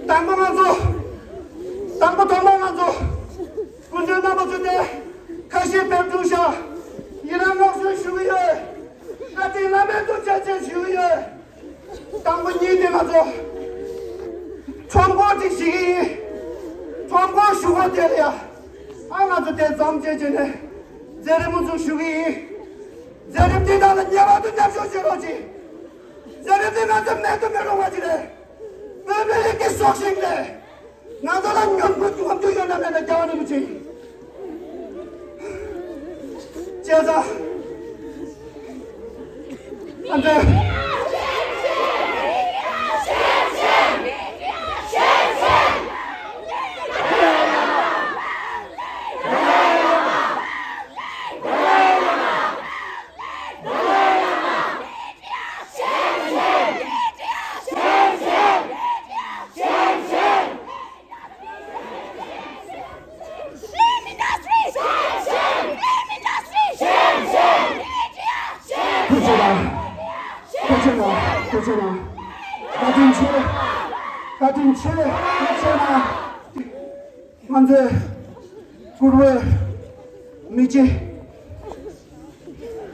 དང་པོ་ང་ཚོ། དང་པོ་ཐོག་མར་ང་ཚོ། སྐུ་མགྲོན་རྣམ་པ་ཚོ་དེ། ཁ་ཤས་ཕེབས་བྱུང་ཤག་ཡིན་ན་བསྔགས་བརྗོད་ཞུ་གི་ཡོད། བཀའ་དྲིན་བླ་མེད་དུ་བྱས་བྱས་ཞུ་གི་ཡོད། དང་པོ་གཉིས་དེ་ང་ཚོ། ཁྲོམ་སྐོར་ཅིག་ཞུ་གི་ཡིན། ཁྲོམ་སྐོར་ཞུ་སྐོར་དེ་ལ་ཡ། ཨ་ང་ཚོ་དེ་འཛོམས་བྱས་བྱས་ནས། མཛད་རིམ་མང་ཚོགས་ཞུ་གི་ཡིན། མཛད་རིམ་དེ་དག་ལ་ངེས་པར་དུ་མཉམ་ཞུགས་བྱེད་རོགས་གྱིས། མཛད་རིམ་དེ་ང་ཚོ་མེད་དུ་མི་རུང་བ་ཅིག་རེད། བོད་མི་རིགས་ཀྱི་སྲོག་ཤིང་རེད། ང་ཚོ་ལ་ཉམས་རྒུད་ཉམས་རྒུད་ཡོད་ན་མེད་ན་རྒྱལ་བ་རིན་པོ་ཆེ་ཡིན། བྱས་ཙང་། ཨ་འདྲ། ཐུགས་རྗེ་གནང་། ཐུགས་རྗེ་གནང་། ཐུགས་རྗེ་གནང་། བཀའ་དྲིན་ཆེ། བཀའ་དྲིན་ཆེ། ཐུགས་རྗེ་གནང་། ང་ཚོའི་བཀུར་འོས་མི་རྗེ།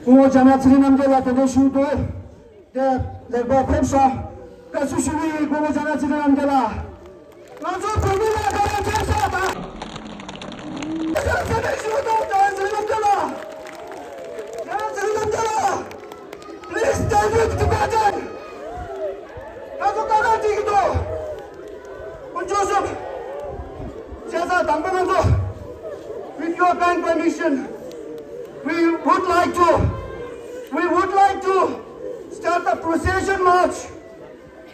སྐུ་ངོ་འཇམ་དབྱངས་ཚེ་རིང་རྣམ་རྒྱལ་ལགས་དེ་འདྲའི་ཞུ་འདུག་དེ་ལེགས་པར་ཕེབས་སོང་། བཀའ་ཟུར་ཞུ་གི་ཡིན། སྐུ་ངོ་འཇམ་དབྱངས་ཚེ་རིང་རྣམ་རྒྱལ་ལགས། ང་ཚོ་བོད་མི་ལ་དགའ་བའི་ཕེབས་སོང་དང་། བཀའ་ཟུར་ཞུ་གི་འདུག་འཇམ་དབྱངས་ཚེ་རིང་རྣམ་རྒྱལ་ལགས། འཇམ་དབྱངས་ཚེ་རིང་རྣམ་རྒྱལ་ལགས། Please stand with Tibetan. ང་ཚོ་དཀའ་ངལ་འཕྲད་ཀྱི་འདུག་དཀོན་མཆོག་གསུམ། བྱས་ཙང་དང་པོ་ང་ཚོ། With your kind permission, we would like to, we would like to start the procession march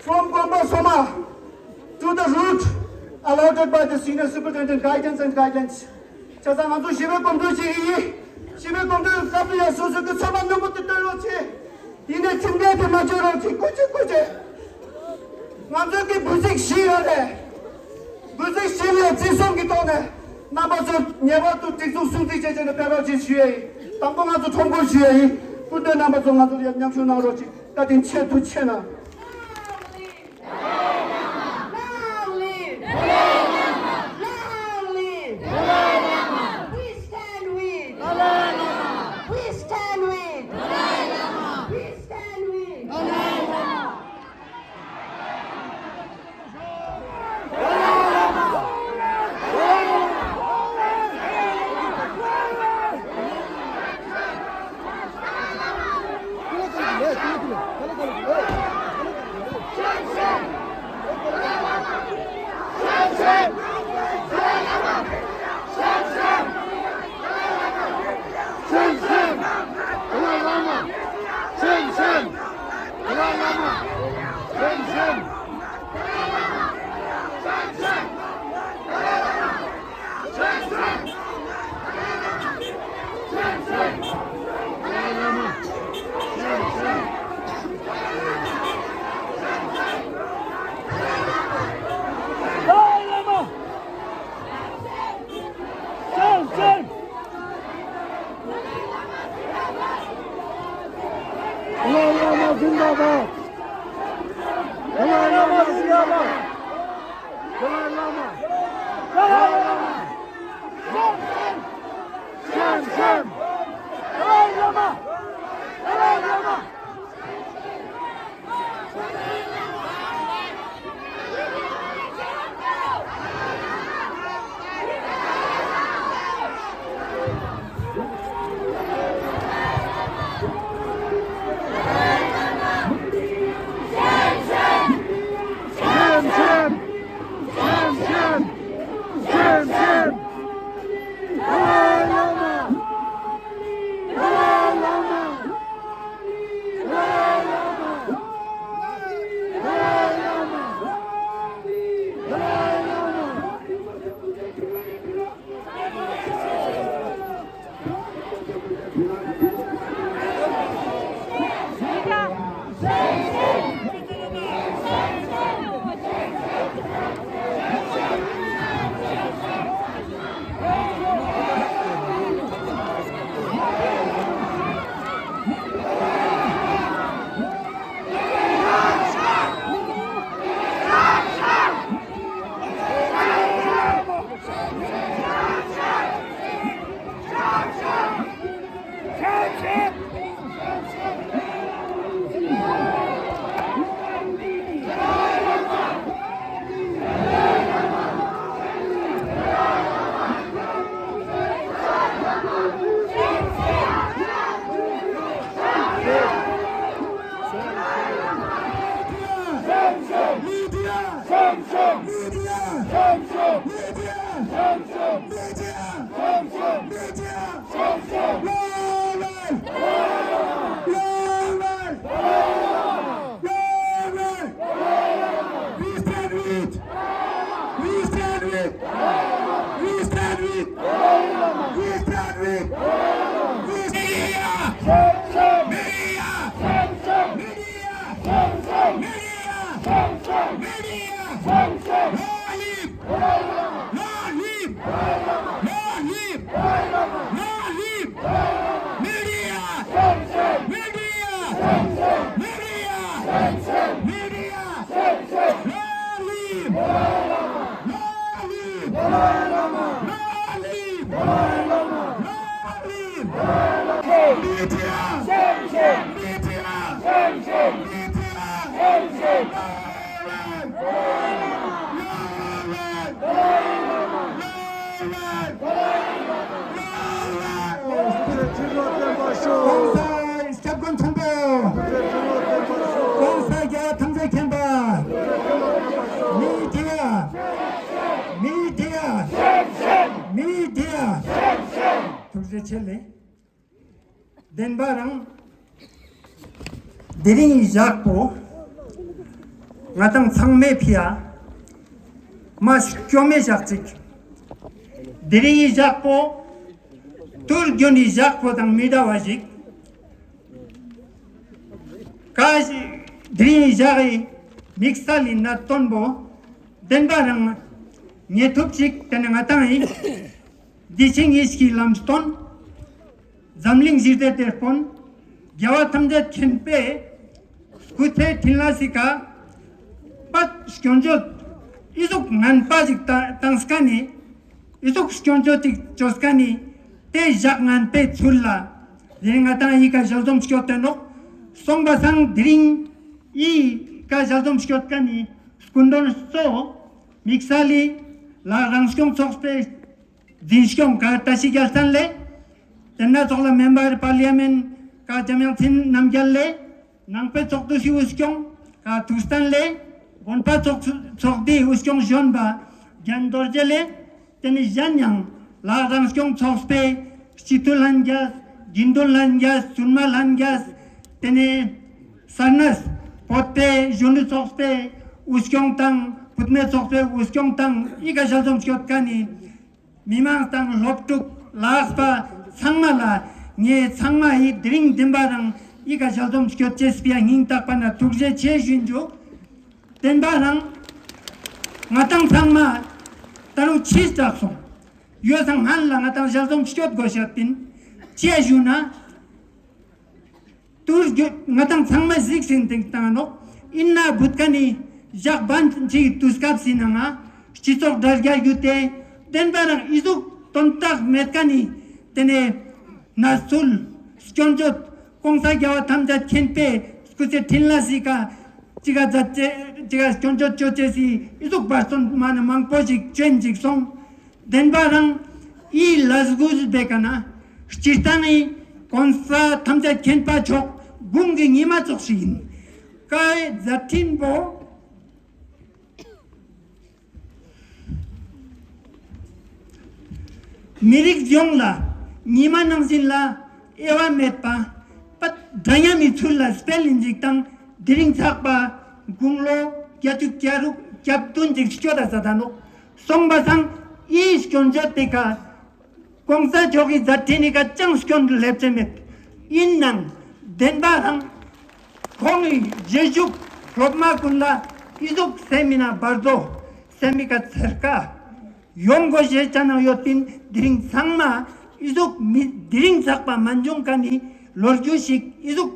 from Gompa Soma to the route allotted by the senior superintendent guidance and guidelines. བྱས་ཙང་ང་ཚོ་ཞི་བའི་གོམ་བགྲོད་བྱེད་ཀྱི་ཡིན། ཞི་བའི་གོམ་བགྲོད་སྐབས་དུ་ཡང་སོ་སོ་གི་ཚོད་དཔག་རྣོན་པོ་དེ་སྟོན་རོགས་བྱེད། ཡིན་ནའི་ཁྲིམས་འགལ་དེ་མ་བྱེད་རོགས་བྱེད། སྐུ་མཁྱེན། སྐུ་མཁྱེན། ང་ཚོའི་གི་འབུལ་ཚིག་བཞི་ཡོད་རེད། འབུལ་ཚིག་བཞི་ལ་བརྩི་སྲུང་གི་ཐོག་ནས་རྣམ་པ་ཚོ་ངེས་པར་དུ་སྒྲིག་འཛུགས་སྲུང་བརྩི་བྱས་བྱས་ནས་ཕེབས་རོགས་བྱེད་ཞུ་ཡ་ཡིན། དང་པོ་ང་ཚོ་ཁྲོམ་སྐོར་ཞུ་ཡ་ཡིན། སྐུ་མདུན་རྣམ་པ་ཚོ་ང་ཚོ་ལ་མཉམ་ཞུགས་གནང་རོགས་བྱེད། བཀའ་དྲིན་ཆེ། ཐུགས་རྗེ་ཆེ་གནང་། Long live! Long live! We stand with! We stand with! We stand with! དལའི་བླ་མ་ཟིན་པ་དང་། དལའི་བླ་མ་ཟིན་པ་དང་། དལའི་བླ་མ། དལའི་བླ་མ། སེམས་སེམས། དལའི་བླ་མ། དལའི་བླ་མ། Long live! Long live! Long live! We stand with! We stand with! We stand with! We stand with! We stand with! Media! Media! Media! Media! Long live! Long live! Long live! Long live! Media! Media! Media! Media! Long live! Long live! Long live! Long live! Media! Media! Media! Long live! ཐུགས་རྗེ་ཆེ་ལེ། བདེན་པ་རང་། དེ་རིང་གི་ཞག་པོ་ང་དང་ཚང་མའི་ཕི་ཡ་མ་སྐྱོ་མེད་ཞག་ཅིག་དེ་རིང་གི་ཞག་པོ་དུར་རྒྱུན་གྱི་ཞག་པོ་དང་མི་འདྲ་བ་ཞིག་ཀ་ཞིག་དེ་རིང་གི་ཞག་གི་དམིགས་བསལ་ཡིན་ན་སྟོན་པོ་བདེན་པ་རང་ཉེ་ཐུབ་ཅིག་དེ་ནི་ང་དང་ཡིན། འདི་ཕྱི་གཉིས་ཀྱི་ལམ་སྟོན། འཛམ་གླིང་ཞི་བདེ་དེད་དཔོན། རྒྱལ་བ་ཐམས་ཅད་མཁྱེན་པའི་སྐུ་ཚེ་ཕྲིན་ལས་སི་ཀ་པད་སྐྱོན་བརྗོད། ཨི་ཟུག་ངན་པ་ཞིག་བཏང་སྐ་ནི། ཨི་ཟུག་སྐྱོན་བརྗོད་ཅིག་བཅོས་སྐ་ནི། དེ་ཞག་ངན་པའི་ཚུལ་ལ། དེ་ང་དང་ཡི་ཀ་ཞལ་འཛོམས་སྐྱོད་དེ་ནོག་སོང་པ་སང་དེ་རིང་ཡི་ཀ་ཞལ་འཛོམས་སྐྱོད་སྐ་ནི། སྐུ་མགྲོན་གཙོ། དམིགས་བསལ་ལི། ལ་རང་སྐྱོང་ཚོགས་པའི། འཛིན་སྐྱོང་ཀ་བཀྲ་ཤིས་རྒྱལ་མཚན་ལེ། དེ་ན་ཚོགས་ལ་མེམ་བར་པར་ལི་ཡ་མེན་ཀ་འཇམ་དབྱངས་ཚེ་རིང་རྣམ་རྒྱལ་ལེ། ནང་པའི་ཚོགས་འདུ་ཞིག་དབུ་སྐྱོང་ཀ་ཐུགས་བརྟན་ལེ། དགོན་པ་ཚོགས་ཚོགས་སྡེའི་དབུ་སྐྱོང་གཞོན་པ་རྒན་རྡོ་རྗེ་ལེ། དེ་ནི་གཞན་ཡང་ལ་རང་སྐྱོང་ཚོགས་པའི་སྤྱི་འཐུས་ལྷན་རྒྱས། དགེ་འདུན་ལྷན་རྒྱས། སྲུང་མ་ལྷན་རྒྱས། དེ་ནི་སར་ནས་བོད་པའི་གཞོན་ནུ་ཚོགས་པའི་དབུ་སྐྱོང་དང་བུད་མེད་ཚོགས་པའི་དབུ་སྐྱོང་དང་ཡི་ག་ཞལ་འཛོམས་སྐྱོད་མཁན་ནི། མི་མང་དང་སློབ་ཕྲུག་ལགས་པ་ཚང་མ་ལ་ངས་ཚང་མ་ཡི་དེ་རིང་བདེན་པ་རང་ཡི་ག་ཞལ་འཛོམས་སྐྱོད་ཅེས་པའི་སྙིང་ཐག་པ་ན་ཐུགས་རྗེ་ཆེ་ཞུ་རྒྱུ། བདེན་པ་རང་ང་དང་ཚང་མ་ད་རུང་ཕྱིས་དྲག་སོང་ཡོད་ཙང་སྔན་ལ་ང་དང་ཞལ་འཛོམས་སྐྱོད་དགོས་ཤད་པིན་ཅེས་ཞུ་ན། ཏུར་རྒྱུ་ང་དང་ཚང་མ་གཟིགས་ཟིན་དེང་བཏང་ནོག་ཡིན་ན་བུད་ཀ་ནི་ཞག་བན་ཅིག་དུས་སྐབས་སི་ནང་ང་སྤྱི་ཚོགས་དྲ་རྒྱ་རྒྱུ་དེ་བདེན་པ་རང་ཨི་ཟུག་དོན་དག་མེད་ཀ་ནི་དེ་ནས་ན་ཚུལ་སྐྱོན་བརྗོད་གོང་ས་རྒྱལ་བ་ཐམས་ཅད་མཁྱེན་པའི་སྐུ་ཚེ་ཕྲིན་ལས་སི་ཀ་ཅི་ག་མཛད་ཅེ་ཅི་ག་སྐྱོན་བརྗོད་ཅོ་ཅེ་སི་ཨི་ཟུག་བར་སོན་མ་ན་མང་པོ་ཞིག་ཅོན་ཅིག་སོང་། བདེན་པ་རང་ཨི་ལས་འགུལ་བེ་ཀ་ན་སྤྱིར་བཏང་ཨི་གོང་ས་ཐམས་ཅད་མཁྱེན་པ་མཆོག་དགུང་གི་ཉི་མ་ཙོགས་ཤིག་ཡིན། ཀའི་མཛད་འཕྲིན་པོ་མི་རིགས་ཡོངས་ལ་ཉི་མ་ནང་བཞིན་ལ་དབྱེ་བ་མེད་པ་པ་འདྲ་མཉམ་མི་ཚུལ་ལ་སྤེལ་ཡིན་ཅིག་དང་དེ་རིང་ཚགས་པ་དགུང་ལོ་བརྒྱད་ཅུ་གྱ་དྲུག་གྱ་བདུན་ཅིག་སྐྱོད་ད་ས་ད་ནོག་སོང་པ་སང་ཨི་སྐྱོན་བརྗོད་དེ་ཀ་གོང་ས་མཆོག་གི་མཛད་འཕྲིན་ནི་ཀ་ཅང་སྐྱོན་དུ་སླེབས་ཅེ་མེད། ཡིན་ནང་བདེན་པ་རང་ཁོང་གི་རྗེས་འཇུག་སློབ་མ་ཀུན་ལ་ཨི་ཟུག་སེམས་མི་ན་བར་དོ་སེམས་མི་ཀ་ཚེར་ཀ་ཡོང་དགོས་ཞེས་བྱ་ནང་ཡོད་པིན། དེ་རིང་ཚང་མ་ཨི་ཟུག་མི་དེ་རིང་ཚགས་པ་མ་འབྱུང་ཀ་ནི་ལོ་རྒྱུས་ཤིག་ཨི་ཟུག་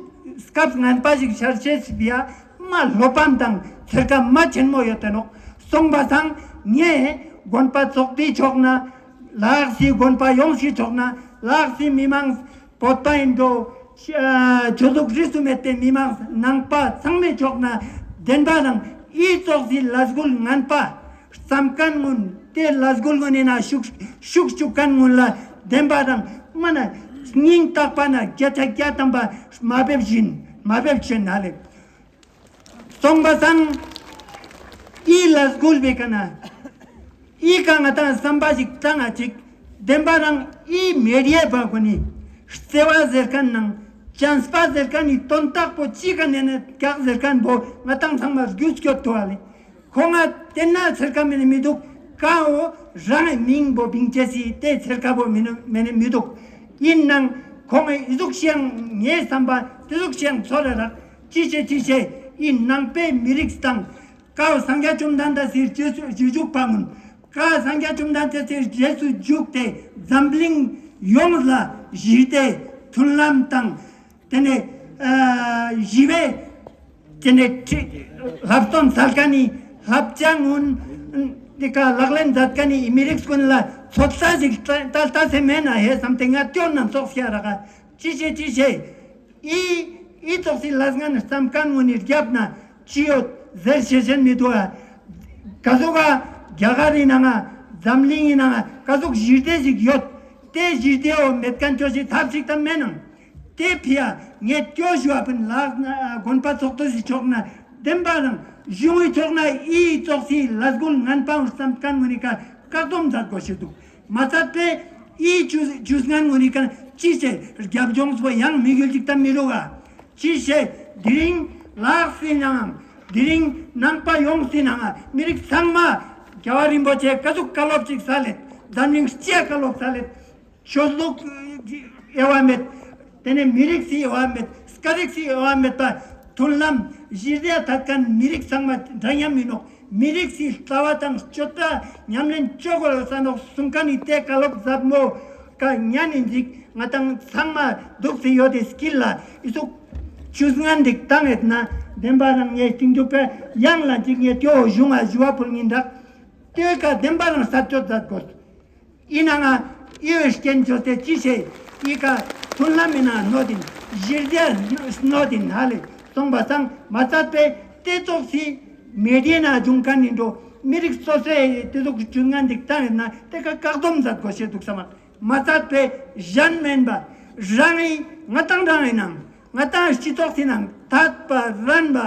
སྐབས་ངན་པ་ཞིག་ཤར་ཤེས་སི་བི་ཡ་མ་བློ་ཕམ་དང་ཚེར་ཀ་མ་ཆེན་མོ་ཡོད་དེ་ནོག་སོང་པ་སང་ངས་དགོན་པ་ཚོགས་སྡེ་ཆོག་ན་ལག་སི་དགོན་པ་ཡོངས་སི་ཆོག་ན་ལག་སི་མི་མང་བོད་པ་ཡིན་འགྲོ། ཆོས་ལུགས་རིས་སུ་མེད་པའི་མི་མང་ནང་པ་ཚང་མས་ཆོག་ན་བདེན་པ་དང་ཨི་ཙོགས་སི་ལས་འགུལ་ངན་པ་བརྩམས་མཁན་ངུན་དེ་ལས་འགུལ་ངུན་ནི་ན་ཤུགས་ཤུགས་བཅུག་མཁན་ངུན་ལ་བདེན་པ་དང་མ་ན་སྙིང་ཐག་པ་ན་བརྒྱ་ཆ་བརྒྱ་ཐམ་པ་མ་འབེབས་བཞིན་མ་འབེབས་ཆེན་ན་ལེགས། སོང་པ་སང་ཨི་ལས་འགུལ་བེ་ཀ་ན་ཨི་ཀ་ང་དང་བསམ་པ་ཞིག་བཏང་ང་ཅིག་བདེན་པ་རང་ཨི་མེ་ཌི་ཡའི་བ་གོ་ནི་བརྩེ་བ་ཟེར་མཁན་ནང་བྱམས་པ་ཟེར་མཁན་ནི་དོན་དག་པོ་ཅི་ག་ནས་ནས་ཀྱག་ཟེར་མཁན་པོ་ང་དང་ཚང་མ་རྒྱུས་སྐྱོད་ཐུ་བ་ལེ། ཁོ་ང་དེ་ན་ཚེར་ཀ་མེ་ནི་མི་འདུག་ཀ་འོ་རང་མིང་པོ་བིང་ཅེ་སི་དེ་ཚེར་ཀ་པོ་མེ་ནི་མེ་ནི་མི་འདུག་ཡིན་ནང་ཁོ་ང་ཨི་ཟུག་ཤེང་ངའི་བསམ་པ་དེ་ཟུག་ཤེང་ཚོ་ར་རག་ཅི་བྱེད་ཅི་བྱེད་ཨི་ནང་པའི་མི་རིགས་དང་། ཀའོ་སངས་རྒྱས་བཅོམ་ལྡན་འདས་སི་རྗེས་སུ་རྗེས་འཇུག་པ་ངུན། ཀའོ་སངས་རྒྱས་བཅོམ་ལྡན་འདས་སི་རྗེས་སུ་འཇུག་སྟེ་འཛམ་གླིང་ཡོངས་ལ་ཞི་བདེ་མཐུན་ལམ་དང་དེ་ནས་ཨ་ཞི་བའི་དེ་ནས་ཁྲི་བསླབ་སྟོན་མཛད་མཁན་ནི་བསླབ་བྱ་ངུན་དེ་ཀ་ལག་ལེན་མཛད་མཁན་ནི་མི་རིགས་ཀུན་ལ་ཚོད་ལྟ་ཞིག་ལྟ་ལྟ་ལྟ་སེ་མེད་ན་ཧེ་བསམ་སྟེ་ང་སྐྱོན་ན་ཙོགས་ཤ་ར་ག་ཅི་བྱེད་ཅི་བྱེད། ཨི་ཨི་ཙོགས་སི་ལས་ངན་བསམ་མཁན་ངོ་ནི་རྒྱབ་ན་ཅི་ཡོད་ཟེར་ཤེས་བཞིན་མི་འདུག་ཨ། ག་ཟུག་ག་རྒྱ་གར་ཡིན་ན་ང་འཛམ་གླིང་ཡིན་ན་ང་ག་ཟུག་ཞི་བདེ་ཞིག་ཡོད། དེ་ཞི་བདེའོ་མེད་མཁན་ཅོ་ཞིག་ཐབས་ཤིག་ད་མེད་ནང་། དེ་ཕི་ཡ་ངས་སྐྱོ་ཞུ་བ་པིན་ལག་ན་དགོན་པ་ཚོགས་གཙོ་ཞིག་ཆོག་ན་བདེན་པ་རང་གཞུང་གི་ཆོག་ན་ཨི་ཙོགས་སི་ལས་འགུལ་ངན་པ་བསམ་མཁན་ངོ་ནི་ཀ་བཀག་སྡོམ་མཛད་དགོས་ཞིག་འདུག་མ་ཚད་པས། ཨི་ཇུས་ཇུས་ངན་ངོ་རི་ཀན་ཅི་ཞེ་རྒྱབ་ལྗོངས་སུ་ཡང་མི་ཡུལ་ཅིག་ཏམ་མི་རུ་ག་ཅི་ཞེ་དེ་རིང་ལག་སི་ནང་དེ་རིང་ནང་པ་ཡོངས་སི་ནང་མི་རིགས་ཚང་མ་རྒྱལ་བ་རིན་པོ་ཆེ་ག་ཟུག་བཀའ་སློབ་ཅིག་ས་ལེད་འཛམ་གླིང་སྤྱི་བཀའ་སློབ་ས་ལེད། ཆོས་ལུགས་དབྱེ་བ་མེད། དེ་ནས་མི་རིགས་སི་དབྱེ་བ་མེད། སྐད་རིགས་སི་དབྱེ་བ་མེད་པ། མཐུན་ལམ་གཞི་རྩ་དད་མཁན་མི་རིགས་ཚང་མ་འདྲ་མཉམ་ཡིན་ནོག་མི་རིགས་སི་ལྟ་བ་དང་སྤྱོད་གྲྭ་ཉམས་ལེན་བཅོ་དགོས་ལ་ས་ནོག་གསུང་མཁན་ནི་དེ་བཀའ་སློབ་ཟབ་མོ་ཀ་ཉན་ནི་འཇིག་ང་དང་ཚང་མ་འདུག་སི་ཡོད་དེ་སྐྱིད་ལ་ཨི་ཟུག་ཇུས་ངན་འདི་བཏང་ཡོད་ན་བདེན་པ་རང་ངས་སྟིང་རྒྱུག་པའི་ཡང་ལ་འཇིག་ངས་ཏེའོ་གཞུང་ང་ཞུ་བ་ཕུལ་ངིན་དྲག་ཏེའོ་ཀ་བདེན་པ་རང་ས་ཆོད་མཛད་དགོས། ཨི་ན་ང་ཨི་བའི་རྐྱེན་བཅོས་ཏེ་ཅི་བྱེད། ཨི་ཀ་མཐུན་ལམ་མི་ན་གནོད་དིན་གཞི་རྒྱ་གནོད་དིན་ཧ་ལེ་སོང་པ་སང་མ་ཚད་པའི་ཏེ་ཙོགས་སི་མེ་ཌི་ཡ་ན་འབྱུང་མཁན་ཡིན་འགྲོ་མི་རིགས་སོ་སོའི་ཏེ་ཙོགས་ཀྱི་ཇུས་ངན་འདི་བཏང་ཡོད་ན་ཏེ་ཀ་བཀག་སྡོམ་མཛད་དགོས་ཤེས་འདུག་ས་མ་མ་ཚད་པའི་གཞན་མིན་པ་རང་ཨི་ང་དང་རང་ཨི་ནང་ང་དང་སྤྱི་ཚོགས་སི་ནང་དད་པ་རན་པ།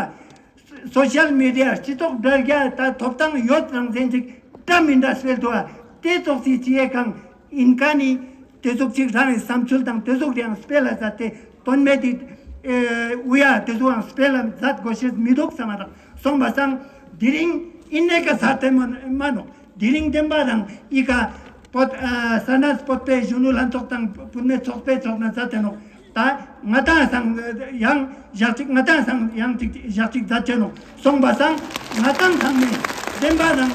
སོ་ཤལ་མི་ཌི་ཡ་སྤྱི་ཚོགས་དྲ་རྒྱ་དང་ཐོབ་ཐང་ཡོད་རང་བཙན་ཅིག་འདྲ་མི་འདྲ་སྤེལ་ཐུབ་པ་དེ་ཚོགས་སི་ཅི་ཡེ་གང་ཡིན་ཀ་ནི་དེ་ཚོགས་ཅིག་རང་གི་བསམ་ཚུལ་དང་དེ་ཚོགས་རེའང་སྤེལ་ལ་མཛད་དེ་དོན་མེད་དེ་ཨུ་ཡ་དེ་ཚོའང་སྤེལ་ལ་མཛད་དགོས་ཤེས་མི་འདུག་བསམ་པ་དང་སོང་པ་སང་དེ་རིང་ཨིན་ནེ་ཀ་ས་དེ་མ་མ་ནོག་དེ་རིང་བདེན་པ་རང་ཨི་ཀ་བོད་ཨ་ས་གནས་བོད་པའི་གཞོན་ནུ་ལྷན་ཚོགས་དང་བུད་མེད་ཚོགས་པའི་ཚོགས་ནས་མཛད་དེ་ནོག་ད་ང་དང་སང་ཡང་ཞག་ཅིག་ང་དང་སང་ཡང་ཅིག་ཞག་ཅིག་མཛད་ཆེ་ནོག་སོང་པ་སང་ང་དང་ཚང་མས་བདེན་པ་རང་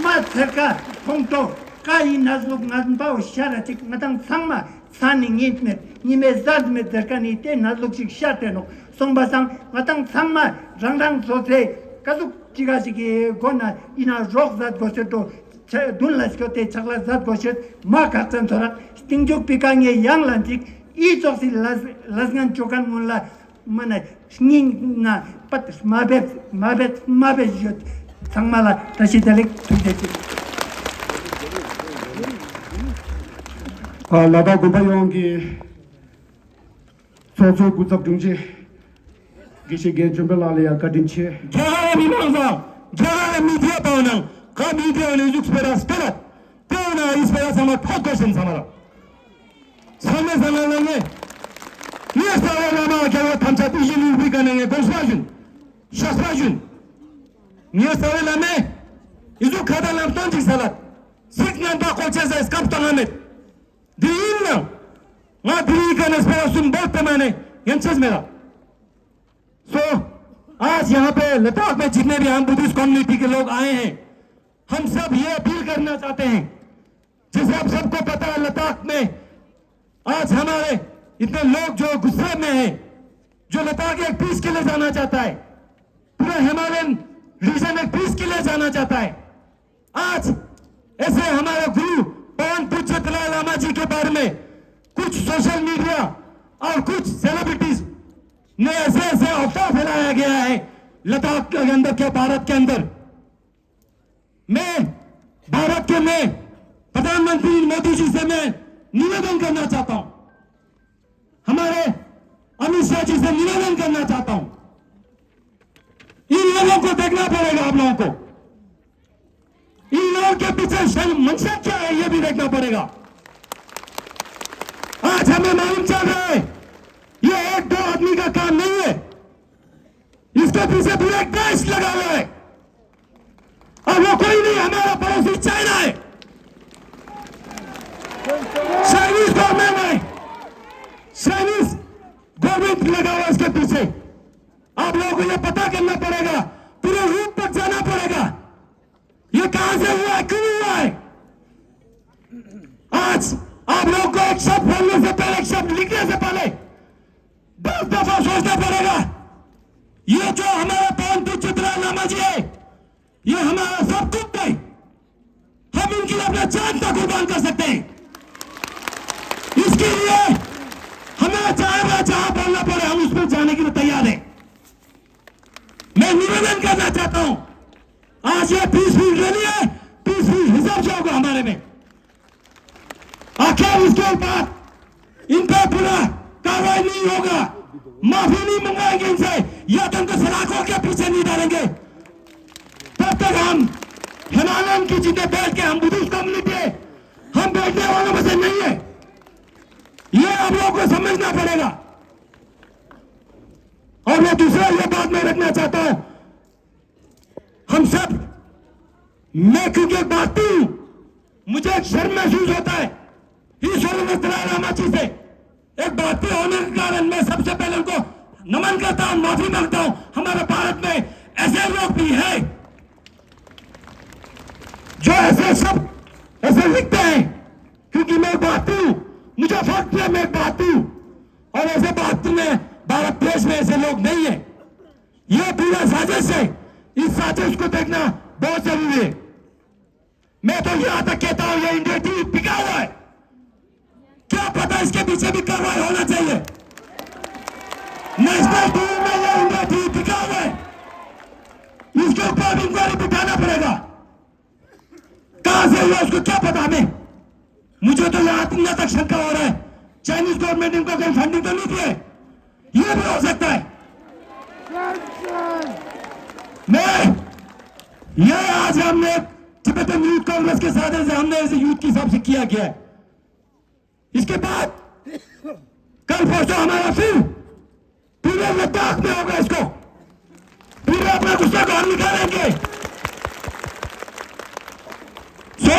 མ་ཚེར་ཀ་ཁོང་ཏོ་ཀ་ཡིན་ན་ཟུག་ང་འབའ་བོ་ཤ་ར་ཅིག་ང་དང་ཚང་མ་ཚ་ནི་ངེས་མེད་ཉི་མའི་གཟར་མེད་ཟེར་ཀ་ནི་དེ་ན་ཟུག་ཅིག་ཤ་དེ་ནོག་སོང་པ་སང་ང་དང་ཚང་མ་རང་རང་བཟོ་ཚེ་ཀ་ཟུག་ཅི་ག་ཞིག་གི་སྒོ་ན་ཡིན་ན་རོགས་མཛད་དགོས་ཟེར་དོ། ཆ་མདུན་ལ་སྐྱོད་དེ་ཕྱག་ལ་མཛད་དགོས་ཤེས་མ་ཁག་ཅན་ཚོ་ར་སྟིང་མཇུག་པི་ཀ་ངས་ཡང་ལ་འཇིག་ཨི་ཙོགས་སི་ལ་ལ་ངན་ཅོ་གན་སྔོན་ལ་མ་ན་སྙིང་ན་པད་མ་བེད་མ་བེད་མ་བེད་ཡོད་ཚང་མ་ལ་བཀྲ་ཤིས་བདེ་ལེགས་ཐུགས་རྗེ་ཆེ། ཨ་ལ་དྭགས་དགོན་པ་ཡོངས་ཀྱི་ཚོགས་གཙོ་སྐུ་ཚབ་དྲུང་ཆེ། དགེ་བཤེས་རྒན་ཆོས་འཕེལ་ལགས་ལ་ཡང་བཀའ་དྲིན་ཆེ། རྒྱ་གར་མི་མང་ཚང་རྒྱ་གར་མི་རྒྱ་པ་ནང་ག་མི་རྒྱ་ནས་བཞུགས་སྤེ་ར་སྤེ་ར་དེ་ན་ཨི་སྤེ་ར་ཚང་མ་ཐོག་དགོས་ཤིང་ཚང་མ་ལ་ཚང་མས་ཚང་མ་ལ་ངས་ངས་རྩ་བའི་བླ་མ་རྒྱལ་བ་ཐམས་ཅད་དེ་བཞིན་ལུས་པའི་ག་ནས་ངས་དགོངས་པ་བཞིན་ཤགས་པ་བཞིན་ངས་རྩ་བའི་བླ་མས་ཨི་ཟུ་ཁ་ད་ལམ་སྟོན་ཅིག་ས་ལ་ཚིག་ངན་པ་ཁོ་ཆེ་ས་སྐབས་དང་ང་མེད། འདི་ཡིན་ན། ང་འདི་ཡི་ག་ནས་སྤེ་ར་གསུམ་འབོད་དེ་མ་ནས་ཡན་ཆད་མེད་ལ། सो आज यहाँ पे लद्दाख में जितने भी हम Buddhist community के लोग आए हैं, हम सब ये अपील करना चाहते हैं, जैसे आप सबको पता है, लद्दाख में आज हमारे इतने लोग जो गुस्से में हैं, जो लद्दाख एक पीस के लिए जाना चाहता है, पूरा हिमालयन रीजन एक पीस के लिए जाना चाहता है। आज ऐसे हमारे गुरु परम पूज्य दलाई लामा जी के बारे में कुछ सोशल मीडिया और कुछ सेलिब्रिटीज ने ऐसे ऐसे अफवाह फैलाया गया है लद्दाख के अंदर, क्या भारत के अंदर। मैं भारत के मैं प्रधानमंत्री मोदी जी से मैं निवेदन करना चाहता हूं, हमारे अमित शाह जी से निवेदन करना चाहता हूं, इन लोगों को देखना पड़ेगा आप लोगों को। इन लोगों के पीछे शन-, मंशा क्या है, ये भी देखना पड़ेगा। आज हमें मालूम चल रहा है, ये एक दो आदमी का काम नहीं है, इसके पीछे पूरा एक देश लगा हुआ है। और वो कोई नहीं, हमारा पड़ोसी चाइना है। चाइनीज गवर्नमेंट है, चाइनीज गवर्नमेंट लगा हुआ है इसके पीछे। आप लोगों को ये पता करना पड़ेगा, पूरे रूट पर जाना पड़ेगा। ये कहां से हुआ है, क्यों हुआ है? आज आप लोगों को एक शब्द बोलने से पहले, एक शब्द लिखने से पहले दस दफा सोचना पड़ेगा। ये जो हमारा परम पूज्य दलाई लामा जी है, ये हमारा सब कुछ है। हम इनके लिए अपना जान तक कुर्बान कर सकते हैं। इसके लिए हमें चाहे वह जहां बोलना पड़े, हम उस पर जाने के लिए तैयार हैं। मैं निवेदन करना चाहता हूं, आज ये पीसफुल रैली है, पीसफुल हिसाब से होगा हमारे में। आखिर इसके ऊपर इन पर पूरा कार्रवाई नहीं होगा, माफी नहीं मंगवाएंगे इनसे, या तो इनको सलाखों के पीछे नहीं डालेंगे। तब तक हम हिमालयन की जिंदे बैठ के हम बुद्धिस्ट कम्युनिटी है, बैठने वालों में से नहीं है। ये आप लोगों को समझना पड़ेगा। और मैं दूसरा ये बात मैं रखना चाहता हूं, हम सब, मैं क्योंकि एक भारतीय हूं, मुझे एक शर्म महसूस होता है इस होनरेबल दलाई लामा जी से। एक भारतीय होने के कारण मैं सबसे पहले उनको नमन करता हूं, माफी मांगता हूं। हमारे भारत में ऐसे लोग भी हैं जो ऐसे शब्द ऐसे लिखते हैं, क्योंकि मैं एक भारतीय हूं, मुझे फख्र है मैं एक भारतीय हूं। और ऐसे भारत में, भारत देश में ऐसे लोग नहीं है। ये पूरा साजिश है। इस साजिश को देखना बहुत जरूरी है। मैं तो यहां तक कहता हूं, ये इंडिया टीवी बिका हुआ है। क्या पता इसके पीछे भी कार्रवाई होना चाहिए। नेशनल टीवी में ये इंडिया टीवी बिका हुआ है, इसके ऊपर भी इंक्वायरी बिठाना पड़ेगा। कहां से हुआ उसको क्या पता हमें। मुझे तो यहां तक शंका हो रहा है, चाइनीज गवर्नमेंट इनको कहीं फंडिंग तो नहीं दी है। ये भी हो सकता है। मैं ये आज हमने टिबेटन यूथ कांग्रेस के साथ ऐसे हमने ऐसे यूथ के हिसाब से किया गया है। इसके बाद कल परसों हमारा फिर पूरे लद्दाख में होगा इसको, पूरे अपना गुस्सा को हम निकालेंगे। सो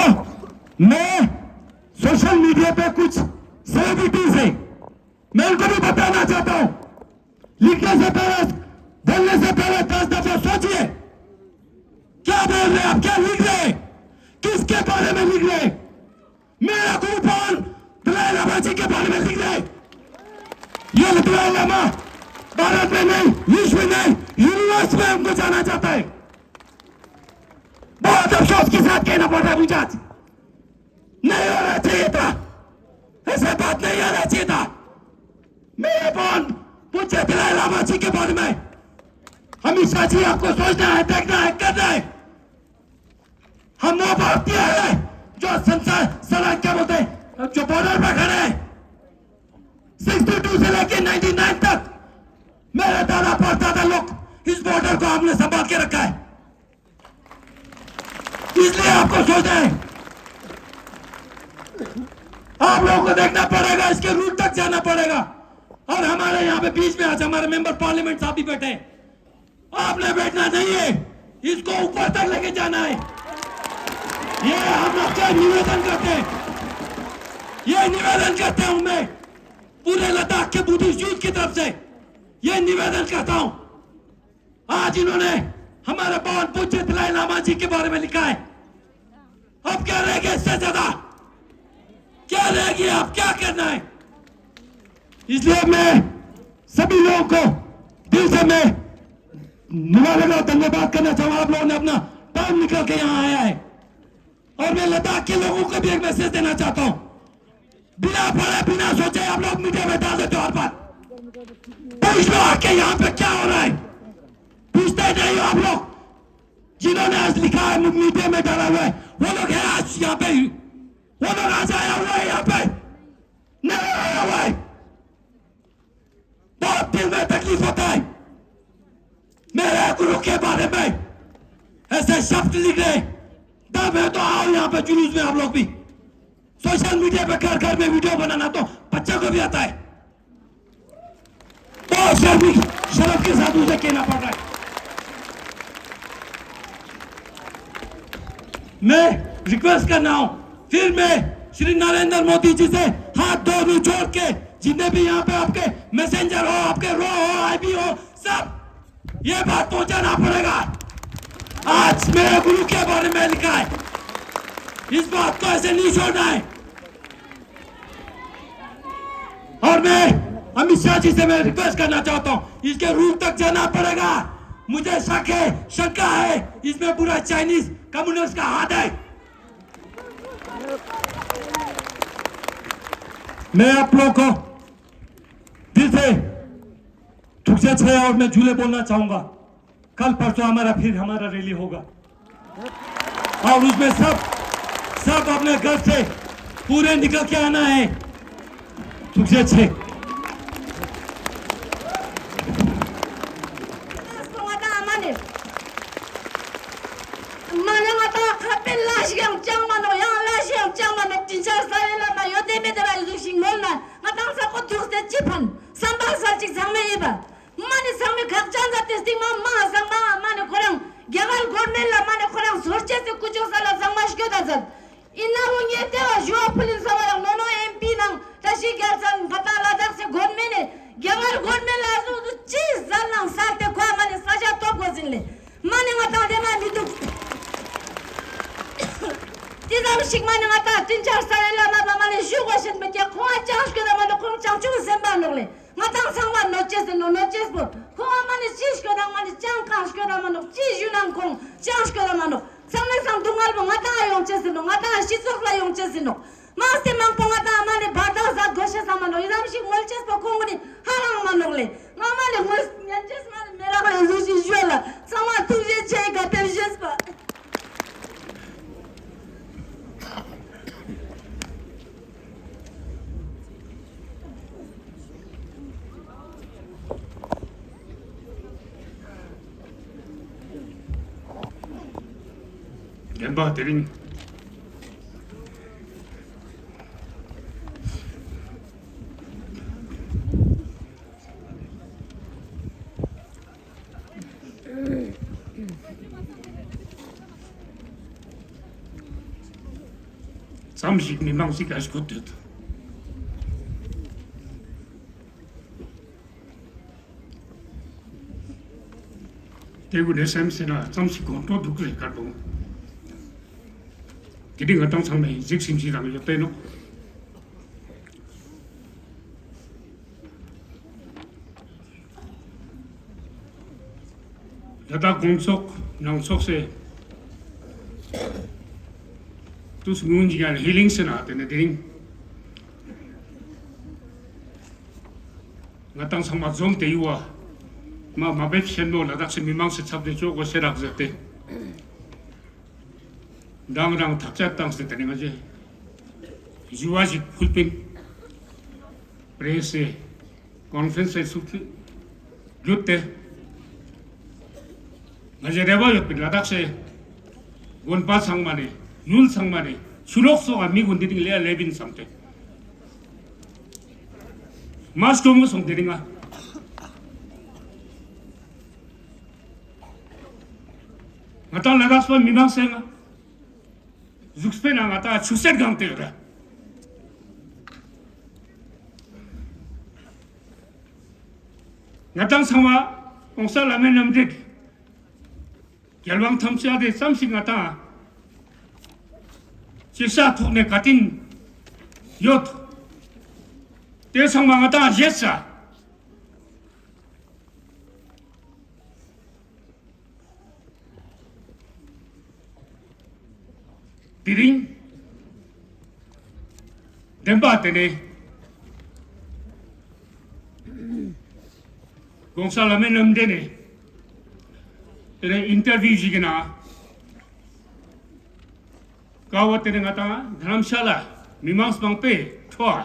मैं सोशल मीडिया पे कुछ सेलिब्रिटीज हैं, मैं उनको भी बताना चाहता हूं। लिखने से पहले, बोलने से पहले दस दफा सोचिए, क्या बोल रहे हैं आप, क्या लिख रहे हैं, किसके बारे में लिख रहे हैं। मेरा गुरु पवन दलाई लामा जी के बारे में लिख रहे हैं। ये दलाई लामा भारत में नहीं, विश्व में नहीं, यूनिवर्स में हमको जाना चाहता है। बहुत अफसोस के साथ कहना पड़ रहा है मुझे आज। नहीं होना चाहिए था, ऐसा बात नहीं होना चाहिए था। मेरे पवन पूज्य दलाई लामा जी के बारे में हमेशा जी आपको सोचना है, देखना है, करना है। हम वो भारतीय हैं जो संसार, साला क्या बोलते हैं, जो बॉर्डर पर खड़े हैं। सिक्सटी टू से लेके नाइंटी नाइन तक मेरे दादा परदादा लोग इस बॉर्डर को हमने संभाल के रखा है। इसलिए आपको सोचना है, आप लोगों को देखना पड़ेगा, इसके रूट तक जाना पड़ेगा। और हमारे यहाँ पे बीच में आज हमारे मेंबर पार्लियामेंट साहब भी बैठे हैं, आपने बैठना नहीं है, इसको ऊपर तक लेके जाना है। ये हम आपसे निवेदन करते हैं, ये निवेदन करता हूं मैं पूरे लद्दाख के बुद्धिस्ट यूथ की तरफ से, ये निवेदन करता हूं। आज इन्होंने हमारे पावन पूज्य दलाई लामा जी के बारे में लिखा है। अब क्या रह गया इससे ज्यादा? क्या रह गया? अब क्या करना है? इसलिए मैं सभी लोगों को दिल से मैं मुबारक और धन्यवाद करना चाहूंगा। आप लोगों ने अपना टाइम निकाल के यहाँ आया है। और मैं लद्दाख के लोगों को भी एक मैसेज देना चाहता हूँ। बिना पढ़े, बिना सोचे आप लोग मीडिया में डाल देते हो हर बात। पूछ लो आके यहाँ पे क्या हो रहा है। पूछते नहीं हो आप लोग। जिन्होंने आज लिखा है, मीडिया में डाला हुआ है, वो लोग हैं आज यहाँ पे? वो लोग आज आया हुआ है यहाँ पे? नहीं आया हुआ है। बहुत दिल में तकलीफ होता है। मेरे गुरु के बारे में ऐसे शब्द लिख रहे, दम है तो आओ यहाँ पे जुलूस में आप लोग भी। सोशल मीडिया पे घर घर में वीडियो बनाना तो बच्चों को भी आता है। बहुत शर्मी, शर्म के साथ उसे कहना पड़ रहा है। मैं रिक्वेस्ट कर रहा हूं, फिर मैं श्री नरेंद्र मोदी जी से हाथ दोनों जोड़ के, जितने भी यहाँ पे आपके मैसेंजर हो, आपके रो हो, आईबी हो, सब ये बात पहुंचाना पड़ेगा। आज मेरे गुरु के बारे में लिखा है, इस बात को ऐसे नहीं छोड़ना है। और मैं अमित शाह जी से मैं रिक्वेस्ट करना चाहता हूं, इसके रूट तक जाना पड़ेगा। मुझे शक है, शंका है, इसमें पूरा चाइनीज कम्युनिस्ट का हाथ है। मैं आप लोगों को दिल से थुक्से छे और मैं जुले बोलना चाहूंगा। कल परसों हमारा फिर हमारा रैली होगा और उसमें सब, सब अपने घर से पूरे निकल के आना है। थुक्से छे। མ་ནི་ང་ད་ཁ་དཔེ་ལ་ཞིག་ཡང་ཅང་མ་ནོ། ཡང་ལ་ཞིག་ཡང་ཅང་མ་ནོ། དྲིན་ཆར་ ད་ཚར། ཡིན་ན་འོ་ངས་ལྟེ་བ་ཞུ་བ་ཕུལ་ཡིན་ས་མ་རག་ནོ་ནོ་ཨེམ་པི་ནང་བཀྲ་ཤིས་རྒྱལ་མཚན་ང་ད་ལ་དྭགས་སེ་གོར་མེན་ནས་རྒྱ་གར་གོར་མེན་ལ་སོང་དུ་ཅི་ཟ་ནང་ས་དེ་ཁོ་མ་ནས་ས་ཆ་སྟོབས་གོ་ཟིན་ལེ། མ་ནི་ང་དང་དེ་མ་མི་འདུག་དེ་ཙམ་ཞིག་མ་ནི་ང་དང་བསྟན་འཆར་ས་ཡོད་ལ་མ་པ་མ་ནི་ཞུ་གོ་ཤེས་མི་རྒྱ་ཁོང་ཨ་ཅང་ཤོད་ད་མ་ནི་ཁོང་ཅང་ཆུང་སེམས་པ་ནོག་ལེ། ང་དང་ཚང་མ་ནོ་ཅེས་ཟེར་ནོ་ནོ་ཅེས་པོ་ཁོང་ཨ་མ་ནི་ཅི་ཤོད་ད་མ་ནི་ཅང་གང་ཤོད་ད་མ་ནོག་ཅི་ཞུ་ནང་ཁོང་ཅང་ཤོད་ད་མ་ནོག་ཚང་མས་སང་སྡུག་བསྔལ་པོ་ང་དང་ཡོང་ཅེས་ཟེར་ནོ། ང་དང་སྤྱི་ཚོགས་ལ་ཡོང་ཅེས་ཟེར་ནོ། མ་སྟེ་མང་པོ་ང་དང་མ་ནི་བར་ཐག་ཟ་དགོས་ཤེས་ས་མ་ནོག་ཡི་རམ་ཞིག་ངོལ་ཅེས་པོ་ཁོང་གི་ནི་ཧ་ལང་མ་ནོག་ལེ། ང་མ་ནི་ངོལ་ཉན་ཅེས་མ་ནི་མེ་རག་ལེ་ཟུ་ཞིག་ཞོད་ལ་ཚང་མ་ཐུགས་རྗེ་ཆེ་ག་ཕེབས་ཤེས་པ། བདེན་པ་དེ་རིང་ཙམ་ཞིག་མི་མང་ཞིག་ཨ་ཞིག་གོ་ཐོས། དེ་གུ་ནས་སེམས་ཟེར་ན་ཙམ་ཞིག་གོང་འགྲོ་འདུག་རེད་ཀར་འདུག་དེ་འདྲི་ང་དང་ཚང་མས་གཟིགས་ཞིམ་ཞིག་རང་ཡོད་པས་ནོ། ད་ལྟ་དགོང་ཚོགས་ནང་ཚོགས་སེ་དུས་སྔོན་གྱི་ཡང་ཧི་ལིང་ཟེར་ན་དེ་ནས་དེ་རིང་ང་དང་ཚང་མ་འཛོམས་ཏེ་ཡུ་བ་མ་མ་བེད་ཤེན་མོ་ལ་དྭགས་སི་མི་མང་སི་ཚབ་ཏེ་ཅོག་གོ་ཤེ་རག་ཟེར་ཏེ། མདང་རང་ཐག་བཅད་བཏང་སྟེ་དེ་ནས་ང་ཚོས་ཞུ་བ་ཞིག་ཕུལ་པིན། པྲེ་སི་ཀོན་ཧྥ་རེན་སི་སུ་ཚུད་བརྒྱུད་དེ། ང་ཚོས་རེ་བ་ཡོད་པིན་ལ་དྭགས་སི་དགོན་པ་ཚང་མ་ནས་ཡུལ་ཚང་མ་ནས་ཆུ་ལོག་སོགས་ཨ་མི་གུན་འདི་རིང་ལས་ལས་པིན་བསམ་སྟེ། མ་སྐྱོ་མོ་སོང་དེ་རིང་ང་། ང་དང་ལ་དྭགས་པ་མི་མང་སེ་ང་། གཟུགས་པོའི་ནང་ང་དང་ཆུ་སེར་གང་དེ་ཡོད་ར། ང་དང་ཚང་མ་༸གོང་ས་ལྷ་མོའི་རྣམ་འདྲེན་རྒྱལ་དབང་ཐམས་ཅད་དེ་ཙམ་ཞིག་ང་དང་ཅི་ས་ཐོག་ནས་བཀའ་དྲིན་ཡོད། དེ་ཚང་མ་ང་དང་བཞེས་ས། དེ་རིང་བདེན་པ་དེ་ནས་༸གོང་ས་ལྷ་མོའི་རྣམ་འདྲེན་ནས་དེ་ནས་ཨིན་ཊར་བིའུ་ཞིག་གི་ནང་། ཀ་བོ་དེ་ནས་ང་དང་དྷ་རམ་ཤ་ལ་མི་མང་མང་པོས་འཕྲོ་བ།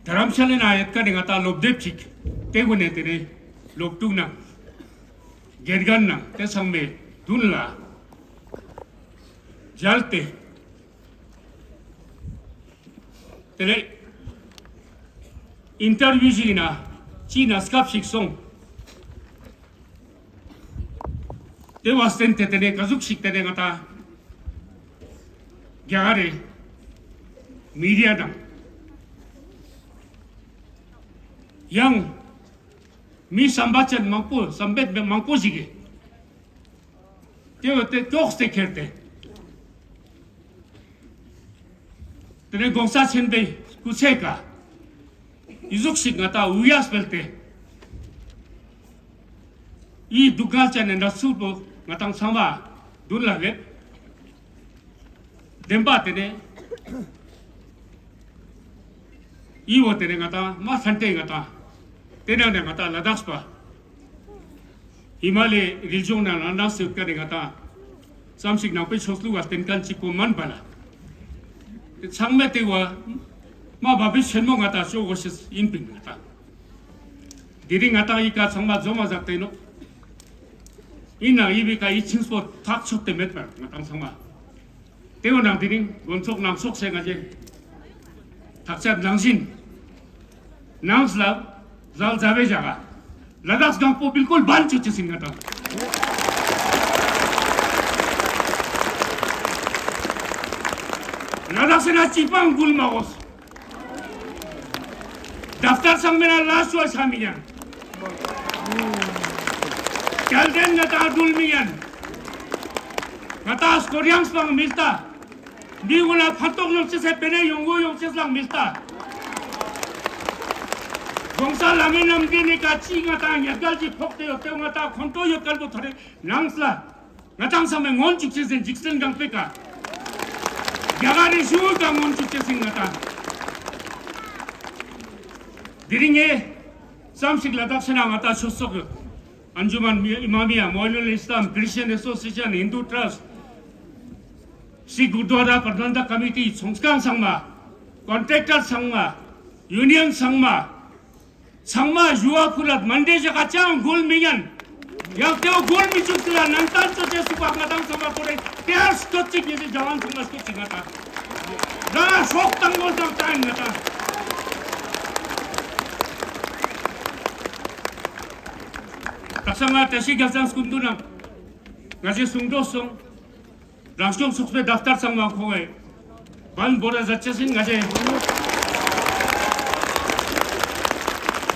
དྷ་རམ་ཤ་ལའི་ནང་ཡོད་ཀ་ནས་ང་དང་སློབ་དེབ་ཅིག་དེ་གུན་ནས་དེ་ནས་སློབ་ཕྲུག་ནང་དགེ་རྒན་ནང་དེ་ཚང་མས་མདུན་ལ་མཇལ་ཏེ། དེ་ནས་ཨིན་ཊར་བིའུ་ཞིག་ཡིན་ན་ཅི་ན་སྐབས་ཤིག་སོང་། དེ་བ་སྟན་དེ་དེ་ནས་ག་ཟུག་ཞིག་དེ་ནས་ང་དང་རྒྱ་གར་རེ་མི་ཌི་ཡ་དང་ཡང་མི་བསམ་པ་ཅན་མང་པོ་བསམ་པ་མེད་མང་པོ་ཞིག་གིས་དེ་བ་དེ་ཀྱོག་སྟེ་ཁྱེར་ཏེ། དེ་ནས་༸གོང་ས་ཆེན་པོའི་སྐུ་ཚེ་ཀ་ཡི་གཟུགས་ཤིག་ང་དང་འུ་ཡ་སྤེལ་ཏེ། ཡི་སྡུག་བསྔལ་ཅན་ནས་འདྲ་ཚུལ་པོ་ང་དང་ཚང་མ་མདུན་ལ་སླེབས། བདེན་པ་དེ་ནས་ཡི་བོ་དེ་ནས་ང་དང་མ་ལྷན་ཏེ་ང་དང་དེ་ནང་ནས་ང་དང་ལ་དྭགས་པ། ཧི་མ་ལའི་རི་ལྗོངས་ནང་ལ་ནང་སེ་ཀ་ནས་ང་དང་ཙམ་ཞིག་ནང་པའི་ཆོས་ལུགས་ལ་བརྟེན་མཁན་གཅིག་པོ་མིན་པ་ལ། དེ་ཚང་མས་དེ་བ་མ་བབ་པའི་ཆེན་མོ་ང་དང་ཤོག་གོ་ཤེས་ཡིན་པིན་ང་དང་། དེ་རིང་ང་དང་ཡི་ཀ་ཚང་མ་འཛོམས་མ་ཟག་དེ་ནོ། ཡིན་ནའང་ཡི་བི་ཀ་ཡི་ཆིངས་པོ་ཐག་ཆོད་དེ་མེད་པར་ང་དང་ཚང་མ། དེ་བ་ནང་དེ་རིང་དགོན་ཚོགས་ནང་ཚོགས་སེ་ང་རྒྱལ། ཐག་ཆད་ནང་བཞིན། ནང་སླབ་ཟལ་ཟ་བའི་བཞག་ག་ལ་དྭགས་གང་པོ་བིལ་ཀོལ་བན་ཆོད་ཅི་ཟིན་ང་དང་། ལག་ཟེར་ན་གཅིག་པང་འགུལ་མ་དགོས། དབྟར་ཚང་མ་ལ་ལ་སུ་ཆ་མི་ཉན། གལ་ཏེ་ང་ཏང་འགུལ་མི་ཉན། ང་ཏང་སྐོར་ཡང་སྤང་མི་ལྟ། མི་ངོ་ལ་ཕན་ཐོགས་ཡོང་ཅེས་སེ་པེ་ནེ་ཡོང་སྒོ་ཡོང་ཅེས་ལང་མི་ལྟ། གོང་ས་བླ་མའི་རྣམ་འདྲེན་ནི་ཀ་ཅི་ང་ཏང་ཉེར་སྐལ་གྱི་ཕོག་སྟེ་ཡོད་དེ་ང་ཏང་ཁོང་ཁྲོ་ཡོད་སྐལ་པོ་ཐོ་རེ་ནང་སླ། ང་ཏང་ཚང་མས་ངོ་འཇུག་ཅེས་ཟིན་འཇིག་རྟེན་གང་པོའི་ཀ་རྒྱ་གར་རི་ཤུ་ཀ་ངོ་འཇུག་ཅེས་ཟིན་ང་ཏང་། དེ་རིང་ངས་ཙམ་ཞིག་ལ་དྭགས་ཕྱི་ན་ང་ཏང་ཆོས་ཚོགས་ཡོད། ཨན་ཇུ་མན་ཨི་མ་མི་ཡ་མོ་ཨི་ནུལ་ཨིས་ལམ། ཁྲི་སི་ཅན་ཨེ་སོ་སི་ཨེ་ཤན། ཧིན་དུ་ཊྲསྚ། སི་གུར་དུ་ཝ་ར་པར་བྷན་དྷ་ཀ་མི་ཊི། ཚོང་ཁང་ཚང་མ། ཀོན་ཊྲེག་ཊར་ཚང་མ། ཡུ་ནི་ཡན་ཚང་མ། ཚང་མ་ཞུ་བ་ཕུལ་ལ་མན་ཌེ་ཞག་ག་ཅང་འགུལ་མི་ཉན། ཡང་དེའོ་འགུལ་མི་བཅུག་ཅིག་ལ་ནན་ཏན་ཅོ་ཅེས་སུ་པ་ང་ཏང་ཚང་མ་ཁོ་རེ་དེ་ཨར་སྐོད་ཅིག་ཉེ་ཞི་ཇ་ཝན་ཚང་མ་སྐོད་ཅིག་ང་ཏང་རང་ལ་སྲོག་བཏང་དགོས་དང་ཏང་ང་ཏང་། དག་ས་ང་བཀྲ་ཤིས་རྒྱལ་མཚན་སྐུ་མདུན་ནང་ང་ཞེ་གསུང་འགྲོ་སོང་། རང་སྐྱོང་ཚོགས་པའི་དབྟར་ཚང་མ་ཁོང་ངེ་བན་བོ་ར་ཟ་ཅེས་ཟིན་ང་ཞེ་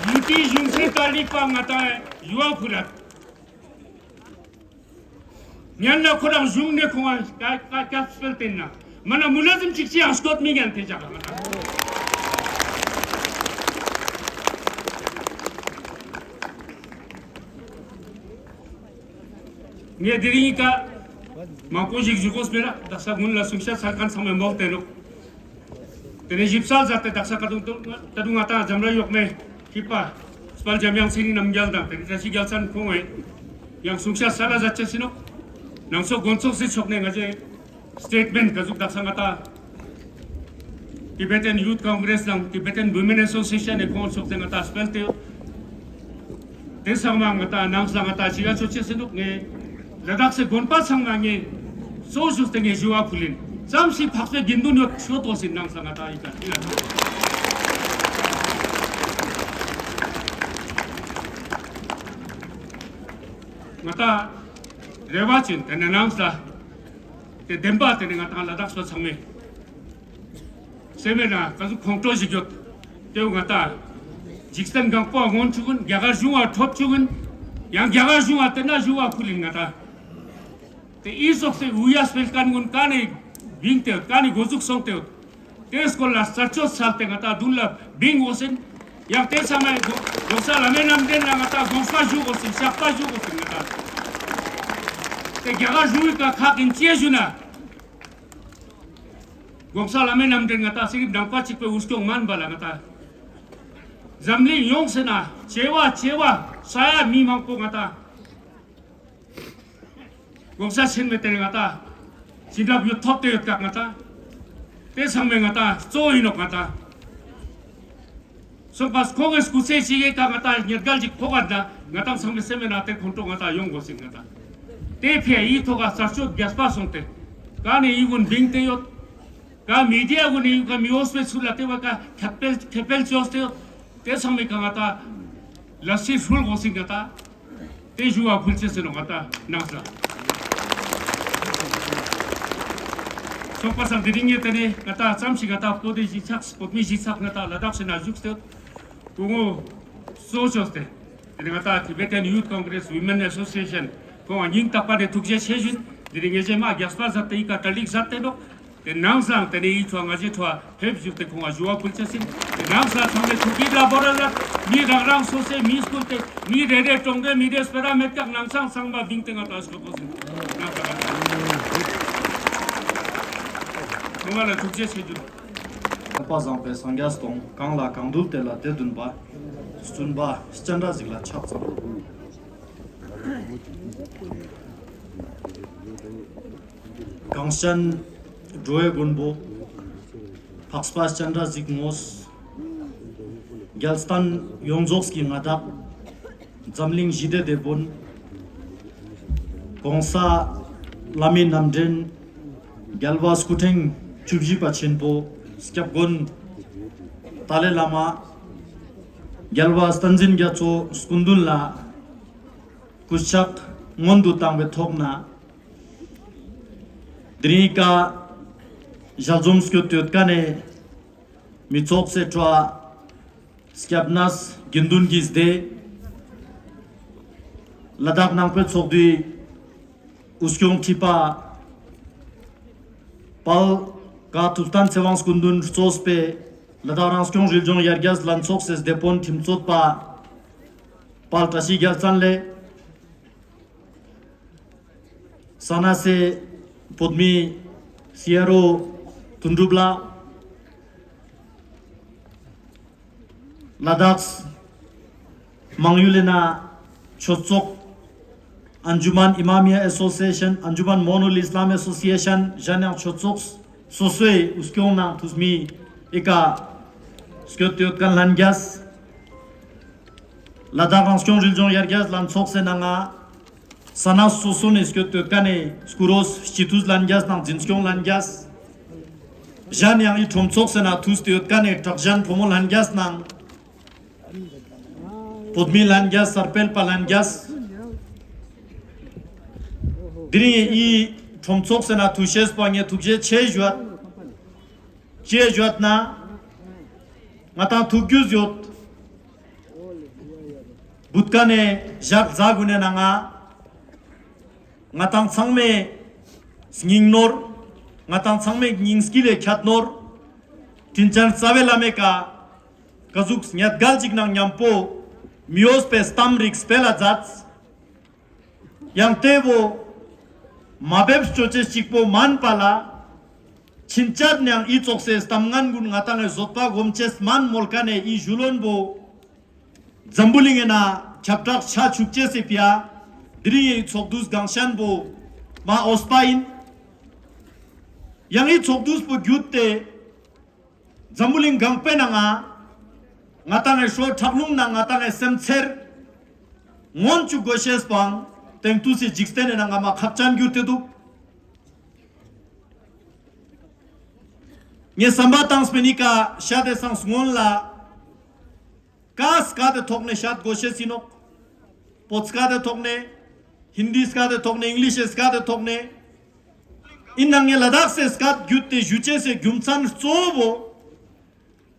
ཡུ་ཏི་གཞུང་སྲིད་ཀ་ལིག་པ་ང་ཏང་ཡུ་བ་ཕུ་ར། ཉན་ན་ཁོ་རང་གཞུང་ནས་ཁོང་ང་ཀ་ཀ་ཀ་སྤེལ་བསྟན་ན་མ་ན་མུ་ལ་ཟིམ་ཅིག་ཅི་ཡང་སྐྱོད་མི་ཉན་ཐེ་ཅག་ང་ཏང་། ངས་དེ་རིང་ཀ་མང་པོ་ཞིག་ཞུ་དགོས་མེད་ལ་དག་ས་སྔོན་ལ་གསུང་བཤད་ཚར་མཁན་ཚང་མས་མོག་དེ་རུ། དེ་ནས་ཞིབ་གསལ་མཛད་དེ་དག་ས་ཀ་དུང་ད་དུང་ང་ཏང་འཛམ་ར་ཡོག་མེ་ཁྱི་པ་དཔལ་འཇམ་དབྱངས་ཚེ་རིང་རྣམ་རྒྱལ་དང་དེ་ནས་བཀྲ་ཤིས་རྒྱལ་མཚན་ཁོང་ངེ་ཡང་གསུང་བཤད་གསལ་ལ་མཛད་ཅེས་ཟིན་ནོ། ནང་སོག་དགོན་ཚོགས་སྲིད་ཕྱོགས་ནས་ང་ཅེ་སི་ཊེཊ་མེནཊ་ག་ཟུག་དག་ས་ང་ཏང་Tibetan Youth Congress དང་Tibetan Women Association ནས་ཁོང་ཕྱོགས་ནས་ང་ཏང་སྤེལ་ཏེ་ཡོད། དེ་ཚང་མ་ང་ཏང་ནང་ས་ང་ཏང་ཅི་ག་ཆོ་ཅེས་ཟིན་འདུག་ངས་ལ་དྭགས་སི་དགོན་པ་ཚང་མ་ངས་གཙོ་བོ་ཞུས་ཏེ་ངས་ཞུ་བ་ཕུལ་ཡིན། ཙམ་ཞིག་འཕགས་པའི་དགེ་འདུན་ཡོད་ཤོད་དོ་ཟིན་ནང་ས་ང་ཏང་ཡིན་ཀ་ཡིན་ལ། ང་ཏང་རེ་བ་ཅན་དེ་ནས་ནང་ས་དེ་བདེན་པ་དེ་ནས་ང་ཏང་ལ་དྭགས་སོ་ཚང་མས། སེམས་མེད་ན་ག་ཟུག་ཁོང་ཁྲོ་ཞིག་ཡོད། དེ་བོ་ང་ཏང་འཇིག་རྟེན་གང་པོ་སྔོན་ཆུག་གིན་རྒྱ་གར་གཞུང་བ་ཁྲོད་ཆུག་གིན་ཡང་རྒྱ་གར་གཞུང་བ་དེ་ན་གཞུང་བ་ཁུལ་ཡིན་ང་ཏང་། དེ་ཨི་སོགས་སེ་འུ་ཡ་སྤེལ་མཁན་ཀུན་ཀ་ནས་བིང་དེ་ཡོད་ཀ་ནས་འགོ་འཛུགས་སོང་དེ་ཡོད། དེ་སྐོར་ལ་རྩད་གཅོད་ཚར་ཏེ་ང་ཏང་མདུན་ལ་བིང་འོ་སེན། ཡང་དེ་ཚང་མས་གོང་ས་བླ་མའི་རྣམ་འདྲེན་ལ་ང་ཏང་དགོངས་པ་ཞུ་དགོས་སེན་བཤགས་པ་ཞུ་དགོས་སེན་ང་ཏང་། དེ་རྒྱ་གར་གཞུང་བའི་ཀ་ཁག་གིན་ཅི་ཞུ་ན། གོང་ས་བླ་མའི་རྣམ་འདྲེན་ང་ཏང་སེ་རིབ་ནང་པ་གཅིག་པའི་འུར་སྐྱོང་མན་པ་ལ་ང་ཏང་། འཛམ་གླིང་ཡོངས་སེ་ན་བྱེ་བ་བྱེ་བ་ས་ཡ་མི་མང་པོ་ང་ཏང་། གོང་ས་ཆེན་མོའི་དེ་ང་ཏང་བྱིན་རླབས་ཡོད་ཐོབ་སྟེ་ཡོད་ཀ་ང་ཏང་། དེ་ཚང་མས་ང་ཏང་གཙོ་བོ་ཡིན་ནོག་ང་ཏང་། སོང་པ་ཁོང་གི་སྐུ་ཚེ་ཞིག་གི་ཀ་ང་ཏང་ཉེར་སྐལ་ཅིག་ཕོག་ག་ད་ང་ཏང་ཚང་མའི་སེམས་མེད་ན་དེ་ཁོང་ཁྲོ་ང་ཏང་ཡོང་དགོས་ཟིན་ང་ཏང་། དེ་ཕི་ཡི་ཐོག་ག་རྩད་གཅོད་རྒྱས་པ་སོང་སྟེ་ཀ་ནས་ཡི་གུན་བིང་སྟེ་ཡོད། ཀ་མི་ཌི་ཡ་གུན་ནས་ཡི་ག་མི་འོས་པའི་ཚུལ་ལ་དེ་བ་ཀ་ཁྱབ་སྤེལ་ཁྱབ་སྤེལ་བཅོས་ཏེ་ཡོད། དེ་ཚང་མའི་ཀ་ང་ཏང་ལ་སི་ཧྲུལ་དགོས་ཟིན་ང་ཏང་། དེ་ཞུ་བ་ཕུལ་ཆེ་ཟེར་ནོ་ང་ཏང་ནང་ས། སོག་པ་སང་དེ་རིང་ངས་དེ་ནས་ང་ཏང་ཙམ་ཞིག་ང་ཏང་བོད་དེ་གཞིས་ཆགས་བོད་མི་གཞིས་ཆགས་ང་ཏང་ལ་དྭགས་ཕྱི་ན་བཞུགས་ཏེ་སྐུ་ངོ་གཙོ་བྱས་ཏེ་དེ་ནས་ང་ཏང་Tibetan Youth Congress Women Association ཁོང་སྙིང་ཐག་པ་ནས་ཐུགས་རྗེ་ཆེ་ཞུ། དེ་རིང་ངས་རྗེས་མ་རྒྱས་པ་མཛད་དེ་ཡི་ག་གྲ་སྒྲིག་མཛད་དེ་ནོ། དེ་ནང་སང་དེ་ནས་ཡིད་ཆོག་ང་ཞེ་ཐོག་ཕེབས་བཞུགས་ཏེ་ཁོང་ང་ཞུ་བ་ཕུལ་ཆ་ཟིན། དེ་ནང་སང་ཚང་མས་ཐུགས་ཀྱི་ལ་བོར་ལ་མི་རང་རང་སོ་སོའི་མི་སྐུལ་ཏེ་མི་རེ་རེ་གྲོང་རེ་མི་རེ་སྤེ་ར་མེད་ཀྱང་ནང་སང་ཚང་མ་བིང་སྟེ་ང་ཏང་ཞུ་དགོས་ཟིན། ནང་སང་ང་ཚང་མ་ལ་ཐུགས་རྗེ་ཆེ་ཞུ། ལྷག་པ་བཟང་པོའི་སངས་རྒྱས་སྟོང་། གང་ལ་གང་འདུལ་དེ་ལ་དེ་འདུན་པ། བཙུན་པ་སྤྱན་རས་གཟིགས་ལ་ཕྱག་འཚལ་ལོ། གངས་ཅན་འགྲོ་བའི་མགོན་པོ། འཕགས་པ་སྤྱན་རས་གཟིགས་ངོ་། རྒྱལ་བསྟན་ཡོངས་རྫོགས་ཀྱི་མངའ་བདག་འཛམ་གླིང་ཞི་བདེ་དེད་དཔོན། གོང་ས་བླ་མའི་རྣམ་འདྲེན། རྒྱལ་བ་སྐུ་ཕྲེང་བཅུ་བཞི་པ་ཆེན་པོ་སྐྱབས་མགོན་ཏཱ་ལའི་བླ་མ། རྒྱལ་བ་བསྟན་འཛིན་རྒྱ་མཚོ་སྐུ་མདུན་ལ་གུས་ཕྱག་སྔོན་དུ་བཏང་བའི་ཐོག་ན། དེ་རིང་ཀ་ ཞལ་འཛོམས་སྐྱོད་དུ་ཡོད་མཁན་ནི་མི་ཚོགས་སེ་ཁྲོ་སྐྱབས་གནས་དགེ་འདུན་གྱི་སྡེ། ལ་དྭགས་ནང་པའི་ཚོགས་འདུའི་དབུ་སྐྱོང་ཁྲི་པ་དཔལ་ཀ་ཐུབ་བསྟན་ཚེ་དབང་སྐུ་མདུན་གཙོས་པའི་ལ་དྭགས་རང་སྐྱོང་རི་ལྗོངས་ཡར་རྒྱས་ལྷན་ཚོགས་སེ་སྡེ་དཔོན་ཁྲིམས་རྩོད་པ་དཔལ་བཀྲ་ཤིས་རྒྱལ་མཚན་ལགས། ས་གནས་སེ་བོད་མི་སི་ཨར་ཨོ་དོན་གྲུབ་ལགས། ལ་དྭགས་མང་ཡུལ་ལི་ན་ཆོས་ཚོགས་ཨན་ཇུ་མན་ཨི་མ་མི་ཡ་ཨེ་སོ་སི་ཨེ་ཤན། ཨན་ཇུ་མན་མོ་ནུལ་ཨི་སི་ལམ་ཨེ་སོ་སི་ཨེ་ཤན། གཞན་ཡང་ཆོས་ཚོགས་སོ་སོའི་དབུ་སྐྱོང་ནང་འཐུས་མི་ཨི་ཀ་སྐྱོད་དུ་ཡོད་མཁན་ལྷན་རྒྱས། ལ་དྭགས་རང་སྐྱོང་རི་ལྗོངས་ཡར་རྒྱས་ལྷན་ཚོགས་སེ་ནང་ང་ས་གནས་སོ་སོ་ནས་སྐྱོད་དུ་ཡོད་མཁན་ནི་སྐུ་རོས་སྤྱི་འཐུས་ལྷན་རྒྱས་དང་འཛིན་སྐྱོང་ལྷན་རྒྱས། གཞན་ཡང་ཨི་ཁྲོམ་ཚོགས་སེ་ན་འཐུས་ཏེ་ཡོད་མཁན་ནི་དྲག་ཞན་ཕོ་མོ་ལྷན་རྒྱས་དང་། བོད་མི་ལྷན་རྒྱས་གསར་སྤེལ་པ་ལྷན་རྒྱས། དེ་རིང་ཨི་ཁྲོམ་ཚོགས་སེ་ན་འཐུས་ཤེས་པ་ངས་ཐུགས་རྗེ་ཆེ་ཞུ་བ། ཅེས་བརྗོད་ན། ང་དང་ཐུགས་རྒྱུས་ཡོད། བུད་ཀ་ནས་ཞག་རྫ་དགུ་ནས་ནང་ང་། ང་དང་ཚང་མས་སྙིང་ནོར། ང་དང་ཚང་མས་སྙིང་སྐྱིད་ལས་ཁྱད་ནོར། དྲིན་ཅན་རྩ་བའི་བླ་མའི་ཀ། ཀ་ཟུག་ཉལ་སྒལ་ཅིག་ནང་མཉམ་པོ། མི་འོས་པའི་གཏམ་རིགས་སྤེལ་ལ་མཛད། ཡང་ལྟེ་བོ། མ་འབེབས་ཅོ་ཅེས་གཅིག་པོ་མན་པ་ལ། ཕྱིན་ཆད་ནང་ཨི་ཙོགས་སེ་གཏམ་ངན་ཀུན་ང་དང་ངི་བཟོད་པ་སྒོམ་ཅེས་མན་མོལ་ཀ་ནས་ཨི་ཞུ་ལོན་པོ། འཛམ་བུ་གླིང་ངི་ན་ཁྱབ་བསྒྲགས་ཆ་ཆུག་ཅེས་སེ་ཕིའ། དེ་རིང་ཨི་ཚོགས་འདུས་གང་ཤན་པོ། མ་འོས་པ་ཡིན། ཡང་ཨི་ཚོགས་འདུས་པོ་བརྒྱུད་དེ། འཛམ་བུ་གླིང་གང་པོའི་ནང་ང་། ང་དང་ངི་ཤོ་ཁྲག་རླུང་ནང་ང་དང་ངི་སེམས་ཚེར། མངོན་བཅུག་དགོས་ཤེས་པའང་དེང་དུས་སི་འཇིག་རྟེན་ནི་ནང་ང་མ་ཁག་ཅན་གྱུར་ཏེ་འདུག་ངས་བསམ་པ་བཏང་སྤེ་ནི་ཀ་ཤ་དེ་སང་སྔོན་ལ། ཀ་སྐད་དེ་ཐོག་ནས་བཤད་དགོས་ཤེས་ཡིན་ནོག་བོད་སྐད་དེ་ཐོག་ནས། ཧིན་དི་སྐད་དེ་ཐོག་ནས། ཨིང་ལིཤ་སྐད་དེ་ཐོག་ནས། ཡིན་ནང་ངས་ལ་དྭགས་སི་སྐད་བརྒྱུད་དེ་ཞུ་ཅེས་སི་རྒྱུ་མཚན་གཙོ་བོ།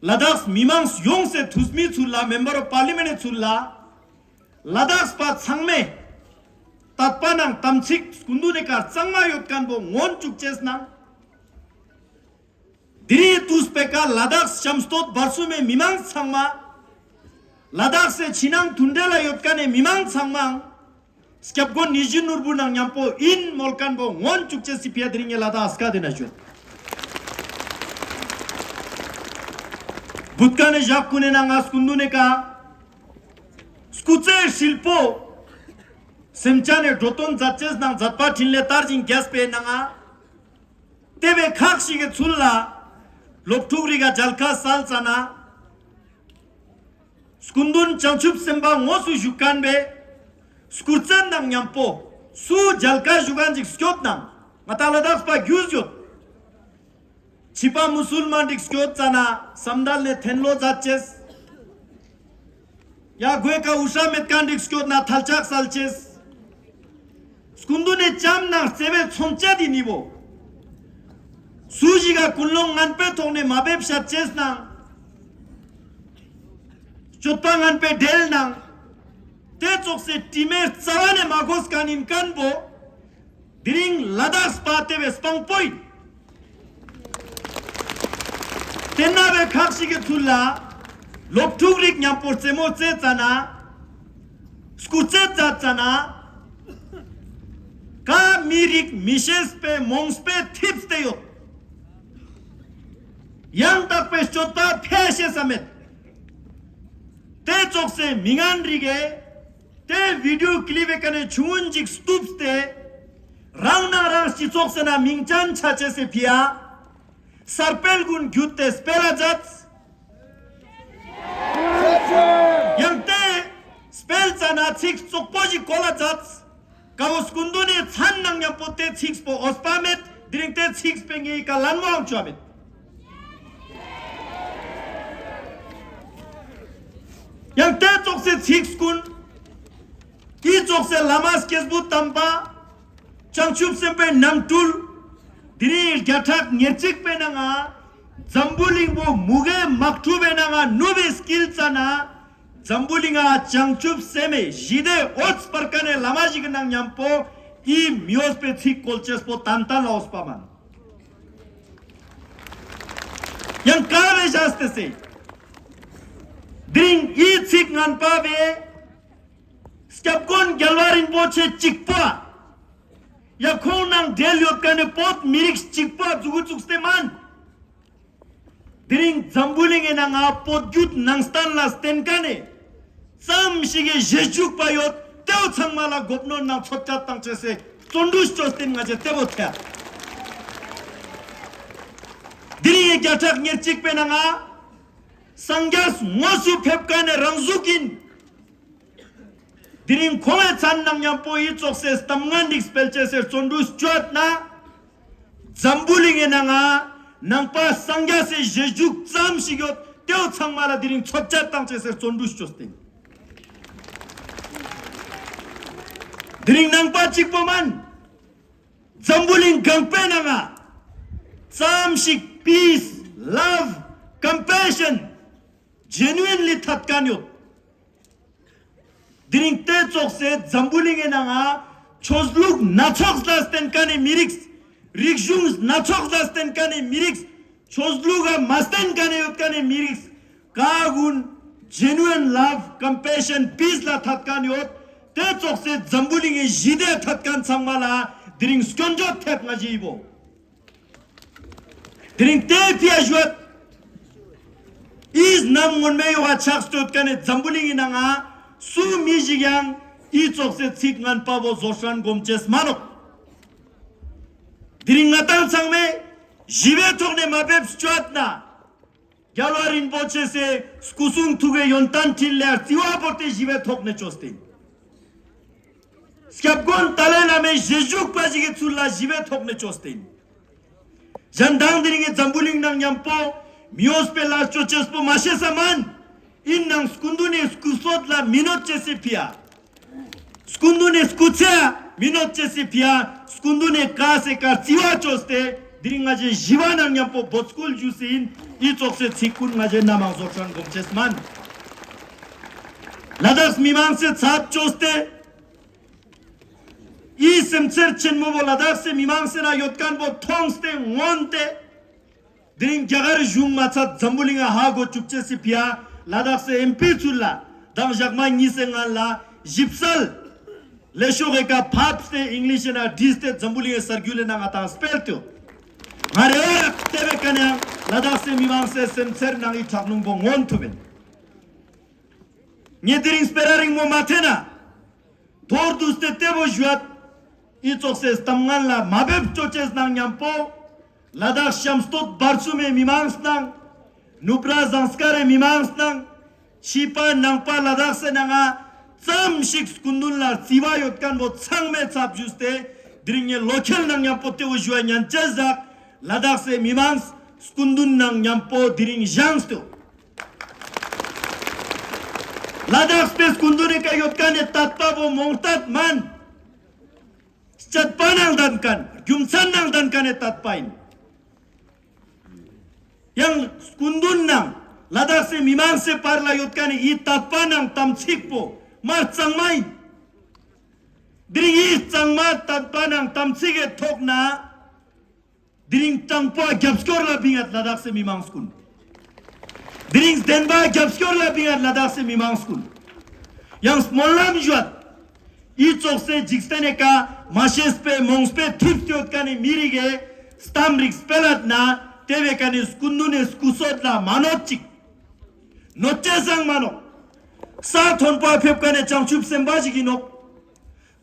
ལ་དྭགས་མི་མང་ཡོངས་སི་འཐུས་མི་ཚུར་ལ་མེམ་བར་ཨོཕ་པར་ལི་མེན་ནི་ཚུར་ལ། ལ་དྭགས་པ་ཚང་མས། དད་པ་ནང་དམ་ཚིག་སྐུ་མདུན་ནི་ཀ་གཙང་མ་ཡོད་མཁན་པོ་མངོན་བཅུག་ཅེས་ནང་། དེ་རིང་དུས་པེ་ཀ་ལ་དྭགས་ཤམ་སྟོད་བར་གསུམ་མི་མང་ཚང་མ། ལ་དྭགས་སི་ཕྱི་ནང་མཐུན་འབྲེལ་ལ་ཡོད་མཁན་ནི་མི་མང་ཚང་མ། སྐྱབས་མགོན་ཡིད་བཞིན་ནོར་བུ་ནང་མཉམ་པོ་ཡིན་མོལ་མཁན་པོ་མངོན་བཅུག་ཅེས་སི་ཕིའ་དེ་རིང་ངས་ལ་དྭགས་སྐད་དེ་ན་ཞུ། བུད་ཀ་ནས་ཞག་ཀུན་ནས་ན་ང་སྐུ་མདུན་ནི་ཀ། སྐུ་ཚེ་ཧྲིལ་པོ། སེམས་ཅན་ནི་འགྲོ་དོན་མཛད་ཅེས་ནང་མཛད་པ་འཕྲིན་ལས་དར་ཞིང་རྒྱས་པའི་ནང་ང་། དེ་བས་ཁག་ཞིག་གི་ཚུལ་ལ། སློབ་ཕྲུག་རིགས་ཀ་མཇལ་ཁ་སལ་ཙ་ན། སྐུ་མདུན་བྱང་ཆུབ་སེམས་དཔའ་དངོས་སུ་བཞུགས་མཁན་པས། སྐུ་རྩེད་དང་མཉམ་པོ། སུ་མཇལ་ཁ་ཞུ་མཁན་ཅིག་སྐྱོད་ནང་། ང་དང་ལ་དྭགས་པ་རྒྱུས་ཡོད། ཕྱི་པ་མུ་སུལ་མན་ཅིག་སྐྱོད་ཙ་ན་བསམ་དལ་ནས་ཐེན་ལོ་མཛད་ཅེས། ཡ་གོས་ཀ་འུ་ཧྲ་མེད་མཁན་ཅིག་སྐྱོད་ན་ཐལ་ལྕག་སལ་ཅེས། སྐུ་མདུན་ནི་ལྕམ་ནང་བརྩེ་བའི་མཚོན་ཆ་དེ་ནི་བོ། སུ་ཞིག་ག་ཀུན་སློང་ངན་པའི་ཐོག་ནས་མ་འབེབས་བཤད་ཅེས་ནང་། སྤྱོད་པ་ངན་པའི་འབྲེལ་ནང་། དེ་ཙོགས་སེ་དྲི་མའི་རྩ་བ་ནས་མ་གོས་མཁན་ཡིན་མཁན་པོ། དེ་རིང་ལ་དྭགས་པ་དེ་བས་སྤང་པོ་ཡིན། དེ་ན་བས་ཁག་ཞིག་གི་ཚུལ་ལ། སློབ་ཕྲུག་རིགས་མཉམ་པོ་རྩེད་མོ་རྩེད་ཙ་ན། སྐུ་རྩེད་མཛད་ཙ་ན། ཀ་མི་རིགས་མི་ཤེས་པའི་རྨོངས་པའི་ཐིབས་ཏེ་ཡོད། ཡང་དག་པའི་སྤྱོད་པ་ཕལ་ཤེས་ས་མེད། དེ་ཙོགས་སེ་མི་ངན་རིགས་ཀས། དེ་བི་ཌིའོ་ཀི་ལིབ་བེ་ཀ་ནས་ཆུང་ངུན་ཅིག་སྟུབས་ཏེ། རང་ནང་རང་སྤྱི་ཚོགས་སེ་ན་མིང་ཅན་ཆ་ཅེས་སེ་ཕིའ། གསར་སྤེལ་ཀུན་བརྒྱུད་དེ་སྤེལ་ལ་མཛད། ཡང་དེ་སྤེལ་ཙ་ན་ཚིག་བཙོག་པོ་ཞིག་གོ་ལ་མཛད། ཀ་བོ་སྐུ་མདུན་ནས་མཚན་ནང་མཉམ་པོ་དེ་ཚིག་པོ་འོས་པ་མེད། དེ་རིང་དེ་ཚིག་སྤེལ་ངེས་ཀ་ལན་མོའང་བཅོ་མེད། ཡང་དེ་ཙོགས་སེ་ཚིག་ཀུན། དེ་ཙོགས་སེ་བླ་མ་སྐྱེས་བུ་དམ་པ། བྱང་ཆུབ་སེམས་དཔའི་རྣམ་སྤྲུལ། དེ་རིང་བརྒྱ་ཕྲག་ཉེར་གཅིག་པའི་ནང་ང་འཛམ་བུ་གླིང་པོ་མུ་གེ་དམག་འཁྲུག་པའི་ནང་ང་ནུབ་པའི་དཀྱིལ་ཙ་ན། འཛམ་བུ་གླིང་ང་བྱང་ཆུབ་སེམས་དཔའི་ཞི་བདེ་འོད་སྤར་མཁན་ནི་བླ་མ་ཞིག་གི་ནང་མཉམ་པོ་ཨི་མི་འོས་པའི་ཚིག་བཀོལ་ཅེས་པོ་ཏན་ཏན་ལ་འོས་པ་མན། ཡང་ག་བའི་བཞག་སྟེ་སེ། དེ་རིང་ཨི་ཚིག་ངན་པ་བས། སྐྱབས་མགོན་རྒྱལ་བ་རིན་པོ་ཆེ་གཅིག་པོ། ཡ་ཁོང་ནང་འབྲེལ་ཡོད་མཁན་ནི་བོད་མི་རིགས་གཅིག་པོ་འཛུགས་འཛུགས་ཏེ་མན། དེ་རིང་འཛམ་བུ་གླིང་གི་ནང་ང་བོད་བརྒྱུད་ནང་བསྟན་ལ་བརྟེན་མཁན་ནི་ཙམ་ཞིག་གི་རྗེས་འཇུག་པ་ཡོད་དེའོ་ཚང་མ་ལ་སྒོ་གནོན་ནང་ཚོད་བཅད་བཏང་ཅེས་སེ་བརྩོན་འགྲུས་བཅོས་ཏེ་ང་ཅེ་དེ་བོ་ཐེ། དེ་རིང་ཡི་བརྒྱ་ཕྲག་ཉེར་གཅིག་པའི་ནང་ང་སངས་རྒྱས་དངོས་སུ་ཕེབས་མཁན་ནི་རང་གཟུགས་ཡིན། དེ་རིང་ཁོང་བའི་མཚན་ནང་མཉམ་པོ་ཡི་ཙོགས་སེ་གཏམ་ངན་རིགས་སྤེལ་ཅེས་སེ་བརྩོན་འགྲུས་བཅོས་ན། འཛམ་བུ་གླིང་གི་ནང་ང་ནང་པ་སངས་རྒྱས་སི་རྗེས་འཇུག་ཙམ་ཞིག་ཡོད་དེའོ་ཚང་མ་ལ་དེ་རིང་ཚོད་བཅད་བཏང་ཅེས་སེ་བརྩོན་འགྲུས་བཅོས་ཏེ། དེ་རིང་ནང་པ་གཅིག་པོ་མན། འཛམ་བུ་གླིང་གང་པོའི་ནང་ང་ཙམ་ཞིག་peace, love, compassion, genuinely ཐད་མཁན་ཡོད། དེ་རིང་དེ་ཙོགས་སེ་འཛམ་བུ་གླིང་གི་ནང་ང་ཆོས་ལུགས་སྣ་ཚོགས་ལ་བརྟེན་མཁན་ནི་མི་རིགས། རིག་གཞུང་སྣ་ཚོགས་ལ་བརྟེན་མཁན་ནི་མི་རིགས། ཆོས་ལུགས་ལ་མ་བརྟེན་མཁན་ནི་ཡོད་མཁན་ནི་མི་རིགས། ག་གུན་genuine love, compassion, peace ལ་ཐད་མཁན་ཡོད། དེ་ཙོགས་སེ་འཛམ་བུ་གླིང་གི་ཞི་བདེ་ཐད་མཁན་ཚང་མ་ལ་དེ་རིང་སྐྱོན་བརྗོད་ཐེབས་ང་ཞེས་ཡིན་པོ། དེ་རིང་དེ་ཕི་ཡ་ཞུ་བ། ཨིས་ནམ་སྔོན་མའི་ཡོ་ག་ཆགས་སྟོད་ཀ་ནས་འཛམ་བུ་གླིང་གི་ནང་ང་སུ་མི་ཞིག་ཡང་ཨི་ཙོགས་སེ་ཚིག་ངན་པ་བོ་བཟོ་སྲན་སྒོམ་ཅེས་མ་ནོག། དེ་རིང་ང་ཏང་ཚང་མས་ཞི་བའི་ཐོག་ནས་མ་ཕེབས་བཅོ་ཨ་ན། རྒྱལ་བ་རིན་པོ་ཆེ་སེ་སྐུ་གསུང་ཐུགས་ཀྱི་ཡོན་ཏན་ཕྲིན་ལས་རྩི་བ་བོར་ཏེ་ཞི་བའི་ཐོག་ནས་བཅོས་ཏེ། སྐྱབས་མགོན་ཏཱ་ལའི་བླ་མའི་རྗེས་འཇུག་པ་ཞིག་གི་ཚུལ་ལ་ཞི་བའི་ཐོག་ནས་བཅོས་ཏེ། གཞན་དང་དེ་རིང་གི་འཛམ་བུ་གླིང་ནང་མཉམ་པོ་མི་འོས་པའི་ལ་བཅོ་ཅེས་པོ་མ་ཤེས་ས་མན། ཨིན་ནང་སྐུ་མདུན་ནས་སྐུ་སྲོད་ལ་མི་གནོད་ཅེས་སི་ཕི་ཡ། སྐུ་མདུན་ནས་སྐུ་ཚེ་མི་གནོད་ཅེས་སི་ཕི་ཡ། སྐུ་མདུན་ནས་ཀ་སེ་ཀ་རྩི་བ་བཅོས་ཏེ་དེ་རིང་ང་ཞེ་ཞི་བ་ནང་མཉམ་པོ་འབོད་སྐུལ་ཞུས་སེ་ཨིན། ཨི་ཙོགས་སེ་ཚིག་ཀུན་ང་ཞེ་ན་མང་བཟོ་སྲན་སྒོམ་ཅེས་མན། ལ་དྭགས་མི་མང་སེ་ཚབ་བཅོས་ཏེ། ཨི་སེམས་ཚེར་ཆེན་མོ་བོ་ལ་དྭགས་སེ་མི་མང་སེ་ན་ཡོད་མཁན་བོ་མཐོང་སྟེ་མངོན་ཏེ། དེ་རིང་རྒྱ་གར་གཞུང་མ་ཚད་འཛམ་བུ་གླིང་ང་ཧ་གོ་བཅུག་ཅེས་སི་ཕི་ཡ་ལ་དྭགས་སེ་ཨེམ་པི་ཚུར་ལ་དང་ཞག་མ་གཉིས་སེ་ང་ལ་ཞིབ་གསལ་ལས་ཤོག་གི་ཀ་ཕབ་སྟེ་ཨིང་ལིཤ་ན་བྲིས་ཏེ་འཛམ་བུ་གླིང་གི་གསར་འགྱུར་ལས་ན་ང་དང་སྤེལ་ཏེ། ང་རེ་བ་རག་ཏེ་བེ་ཀ་ནེ་ལ་དྭགས་སེ་མི་མང་སེ་སེམས་ཚེར་ནང་ཨི་དྲག་རླུང་བོ་མངོན་ཐུབ་ཨིན། ངས་དེ་རིང་སྤེ་ར་རིང་མོ་མ་ཐེ་ན། མདོར་བསྡུས་ཏེ་ཏེ་བོ་ཞུ་ཡ། ཨི་ཙོགས་སེ་གཏམ་ངན་ལ་མ་འབེབས་ཅོ་ཅེས་ནང་མཉམ་པོ། ལ་དྭགས་ཤམ་སྟོད་བར་གསུམ་མི་མང་སྣང་། ནུབ་ར་ཟངས་དཀར་རི་མི་མང་སྣང་། ཕྱི་པ་ནང་པ་ལ་དྭགས་སེ་ནང་ང་ཙམ་ཞིག་སྐུ་མདུན་ལ་རྩི་བ་ཡོད་མཁན་བོ་ཚང་མའི་ཚབ་ཞུས་ཏེ། དེ་རིང་ངས་ལོ་ཁེལ་ནང་མཉམ་པོ་ཏེ་བོ་ཞུ་ཡ་ཉན་ཅེས་ཟག། ལ་དྭགས་སེ་མི་མང་སྐུ་མདུན་ནང་མཉམ་པོ་དེ་རིང་བཞེངས་ཏེ། ལ་དྭགས་པའི་སྐུ་མདུན་ནི་ཀ་ཡོད་མཁན་ནི་དད་པ་བོ་རྨོངས་དད་མན། སྤྱད་པ་ནང་ལྡན་མཁན་རྒྱུ་མཚན་ནང་ལྡན་མཁན་ནི་དད་པ་ཡིན། ཡང་སྐུ་མདུན་ནང་ལ་དྭགས་སི་མི་མང་སི་བར་ལ་ཡོད་མཁན་ནི་ཡི་དད་པ་ནང་དམ་ཚིག་པོ་མ་གཙང་མ་ཡིན། འདིར་ཡི་གཙང་མ་དད་པ་ནང་དམ་ཚིག་གི་ཐོག་ན། དེ་རིང་དྲང་པོ་རྒྱབ་སྐྱོར་ལ་བིང་ཡ་ལ་དྭགས་སི་མི་མང་སྐུན། དེ་རིང་བདེན་པ་རྒྱབ་སྐྱོར་ལ་བིང་ཡ་ལ་དྭགས་སི་མི་མང་སྐུན། ཡང་སྨོན་ལམ་ཞུ་ཡ། ཡི་ཙོགས་སེ་འཇིག་རྟེན་ནི་ཀ་མ་ཤེས་པའི་མོངས་པའི་ཐིབས་ཡོད་མཁན་ནི་མི་རིགས་ཀྱི་གཏམ་རིགས་སྤེལ་ལད་ན་དེ་བས་ཀ་ནི་སྐུ་མདུན་ནི་སྐུ་སྲོད་ལ་མ་གནོད་ཅིག། གནོད་ཅེས་སང་མ་ནོག། ས་མཐོན་པོ་ཕེབས་མཁན་ནི་བྱང་ཆུབ་སེམས་དཔའ་ཞིག་ཡིན་ནོག།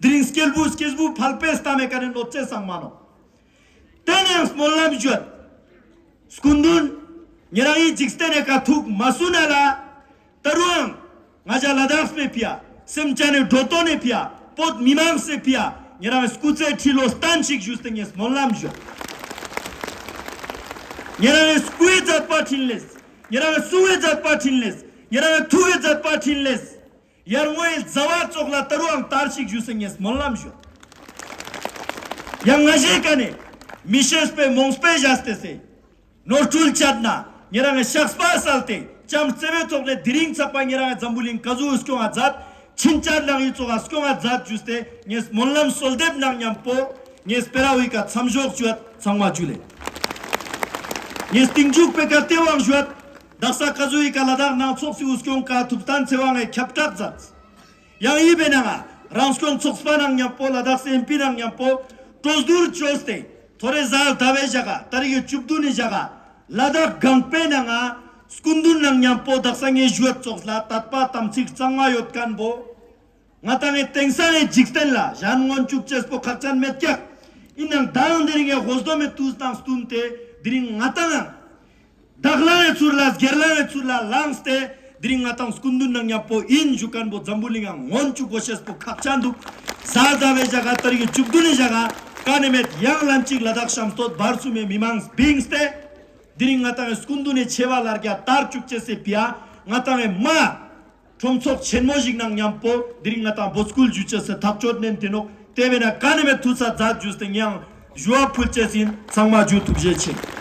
དེ་རིང་སྐྱེས་བུ་སྐྱེས་བུ་ཕལ་པའི་གཏམ་མེད་མཁན་ནི་གནོད་ཅེས་སང་མ་ནོག། དེ་ནས་སྨོན་ལམ་བརྗོད། སྐུ་མདུན། ཉེ་རང་ཡི་འཇིག་རྟེན་ནས་ཀ་ཐུག་མ་སུ་ན་ལ། ད་རུང་། ང་ཅག་ལ་དྭགས་པའི་ཕི་ཡ། སེམས་ཅན་ནི་འགྲོ་དོན་ནི་ཕི་ཡ། བོད་མི་མང་སི་ཕི་ཡ། ཉེ་རང་སྐུ་ཚེ་ཁྲི་ལོ་བརྟན་ཞིག་ཞུས་ཏེ་ངས་སྨོན་ལམ་བརྗོད། ཉེ་རང་སྐུའི་མཛད་པ་འཕྲིན་ལས། ཉེ་རང་གསུང་བའི་མཛད་པ་འཕྲིན་ལས། ཉེ་རང་ཐུགས་ཀྱི་མཛད་པ་འཕྲིན་ལས། ཡར་ངོའི་ཟླ་བ་ཙོགས་ལ་ད་རུང་དར་ཞིག་ཞུས་སེ་ངས་སྨོན་ལམ་ཞུ། ཡང་ང་ཞེ་ཀ་ནས། མི་ཤེས་པའི་རྨོངས་པའི་བཞག་སྟེ་སེ། ནོར་འཁྲུལ་བཅད་ན་ཉེ་རང་ངི་ཤགས་པ་སལ་ཏེ་ཅམ་རྩེ་བའི་ཐོག་ནས་དེ་རིང་ཚགས་པ་ཉེ་རང་ངི་འཛམ་བུ་གླིང་ག་ཟུག་སྐྱོང་བ་མཛད། ཕྱིན་ཆད་ལང་ཡི་ཚོགས་ཀ་སྐྱོང་བ་མཛད་ཇུས་ཏེ་ངས་སྨོན་ལམ་གསོལ་འདེབས་ནང་མཉམ་པོ་ངས་སྤེ་ར་བའི་ཀ་མཚམས་འཇོག་ཞུ་བ་ཚང་མ་ཇུ་ལེ། ངས་སྟིང་མཇུག་པེ་ཀ་ཏེ་ཝང་ཞུ་བ། དག་ས་ག་ཟུག་ཡི་ཀ་ལ་དྭགས་ནང་ཚོགས་སི་འུ་སྐྱོང་ཀ་ཐུབ་སྟན་ཚེ་བ་ངས་ཁྱབ་བསྒྲགས་མཛད། ཡང་ཡིད་པའི་ནང་ང་རང་སྐྱོང་ཚོགས་པ་ནང་མཉམ་པོ་ལ་དྭགས་སི་ཨེམ་པི་ནང་མཉམ་པོ་གྲོས་བསྡུར་བཅོས་ཏེ་ཐོ་རེ་ཟ་ཟླ་བའི་ཞག་ག་ཏ་རིག་གི་བཅུ་བདུན་ནི་ཞག་ག་ལ་དྭགས་གང་པའི་ནང་ང་སྐུ་མདུན་ནང་མཉམ་པོ་དག་ས་ངས་ཞུ་བ་ཚོགས་ལ་དད་པ་དམ་ཚིག་གཙང་མ་ཡོད་མཁན་པོ་ང་ཏང་ངའི་དེང་སང་ངའི་འཇིག་རྟེན་ལ་གཞན་མངོན་བཅུག་ཅེས་པོ་ཁག་ཅན་མེད་ཀྱག་ཡིན་ནང་ད་ཡང་དེ་རིང་ངའི་ཧོ་སྡོ་མའི་དུས་དང་བསྟུན་ཏེ་དེ་རིང་ང་ཏང་ཡང་། བདག་ལ་ཡང་ཚུར་ལ་སྒེར་ལ་ཡང་ཚུར་ལ་ལངས་ཏེ་དེ་རིང་ང་ཏང་སྐུ་མདུན་ནང་མཉམ་པོ་ཡིན་ཞུ་མཁན་པོ་འཛམ་བུ་གླིང་ཡང་མངོན་བཅུག་དགོས་ཤེས་པོ་ཁག་ཅན་འདུག་ཟ་ཟླ་བའི་ཞག་ག་ཏ་རིག་གི་བཅུ་བདུན་ནི་ཞག་ག་ཀ་ནེ་མེད་ཡང་ལན་གཅིག་ལ་དྭགས་ཤམ་སྟོད་བར་གསུམ་མའི་མི་མང་བིངས་ཏེ་དེ་རིང་ང་ཏང་ངའི་སྐུ་མདུན་ནི་ཆེ་བ་ལར་རྒྱ་དར་བཅུག་ཅེས་སི་ཕི་ཡ་ང་ཏང་ངའི་མ། ཁྲོམ་ཚོགས་ཆེན་མོ་ཞིག་ནང་མཉམ་པོ་དེ་རིང་ང་ཏང་འབོད་སྐུལ་ཞུ་ཅེས་སི་ཐག་གཅོད་ནན་ཏེ་ནོག་དེ་བས་ན་ཀ་ནེ་མེད་ཐུགས་ས་མཛད་ཞུས་ཏེ་ངས་ཡང་ཞུ་བ་ཕུལ་ཅེས་ཡིན། ཚང་མ་ཇུ་ཐུགས་རྗེ་ཆེ།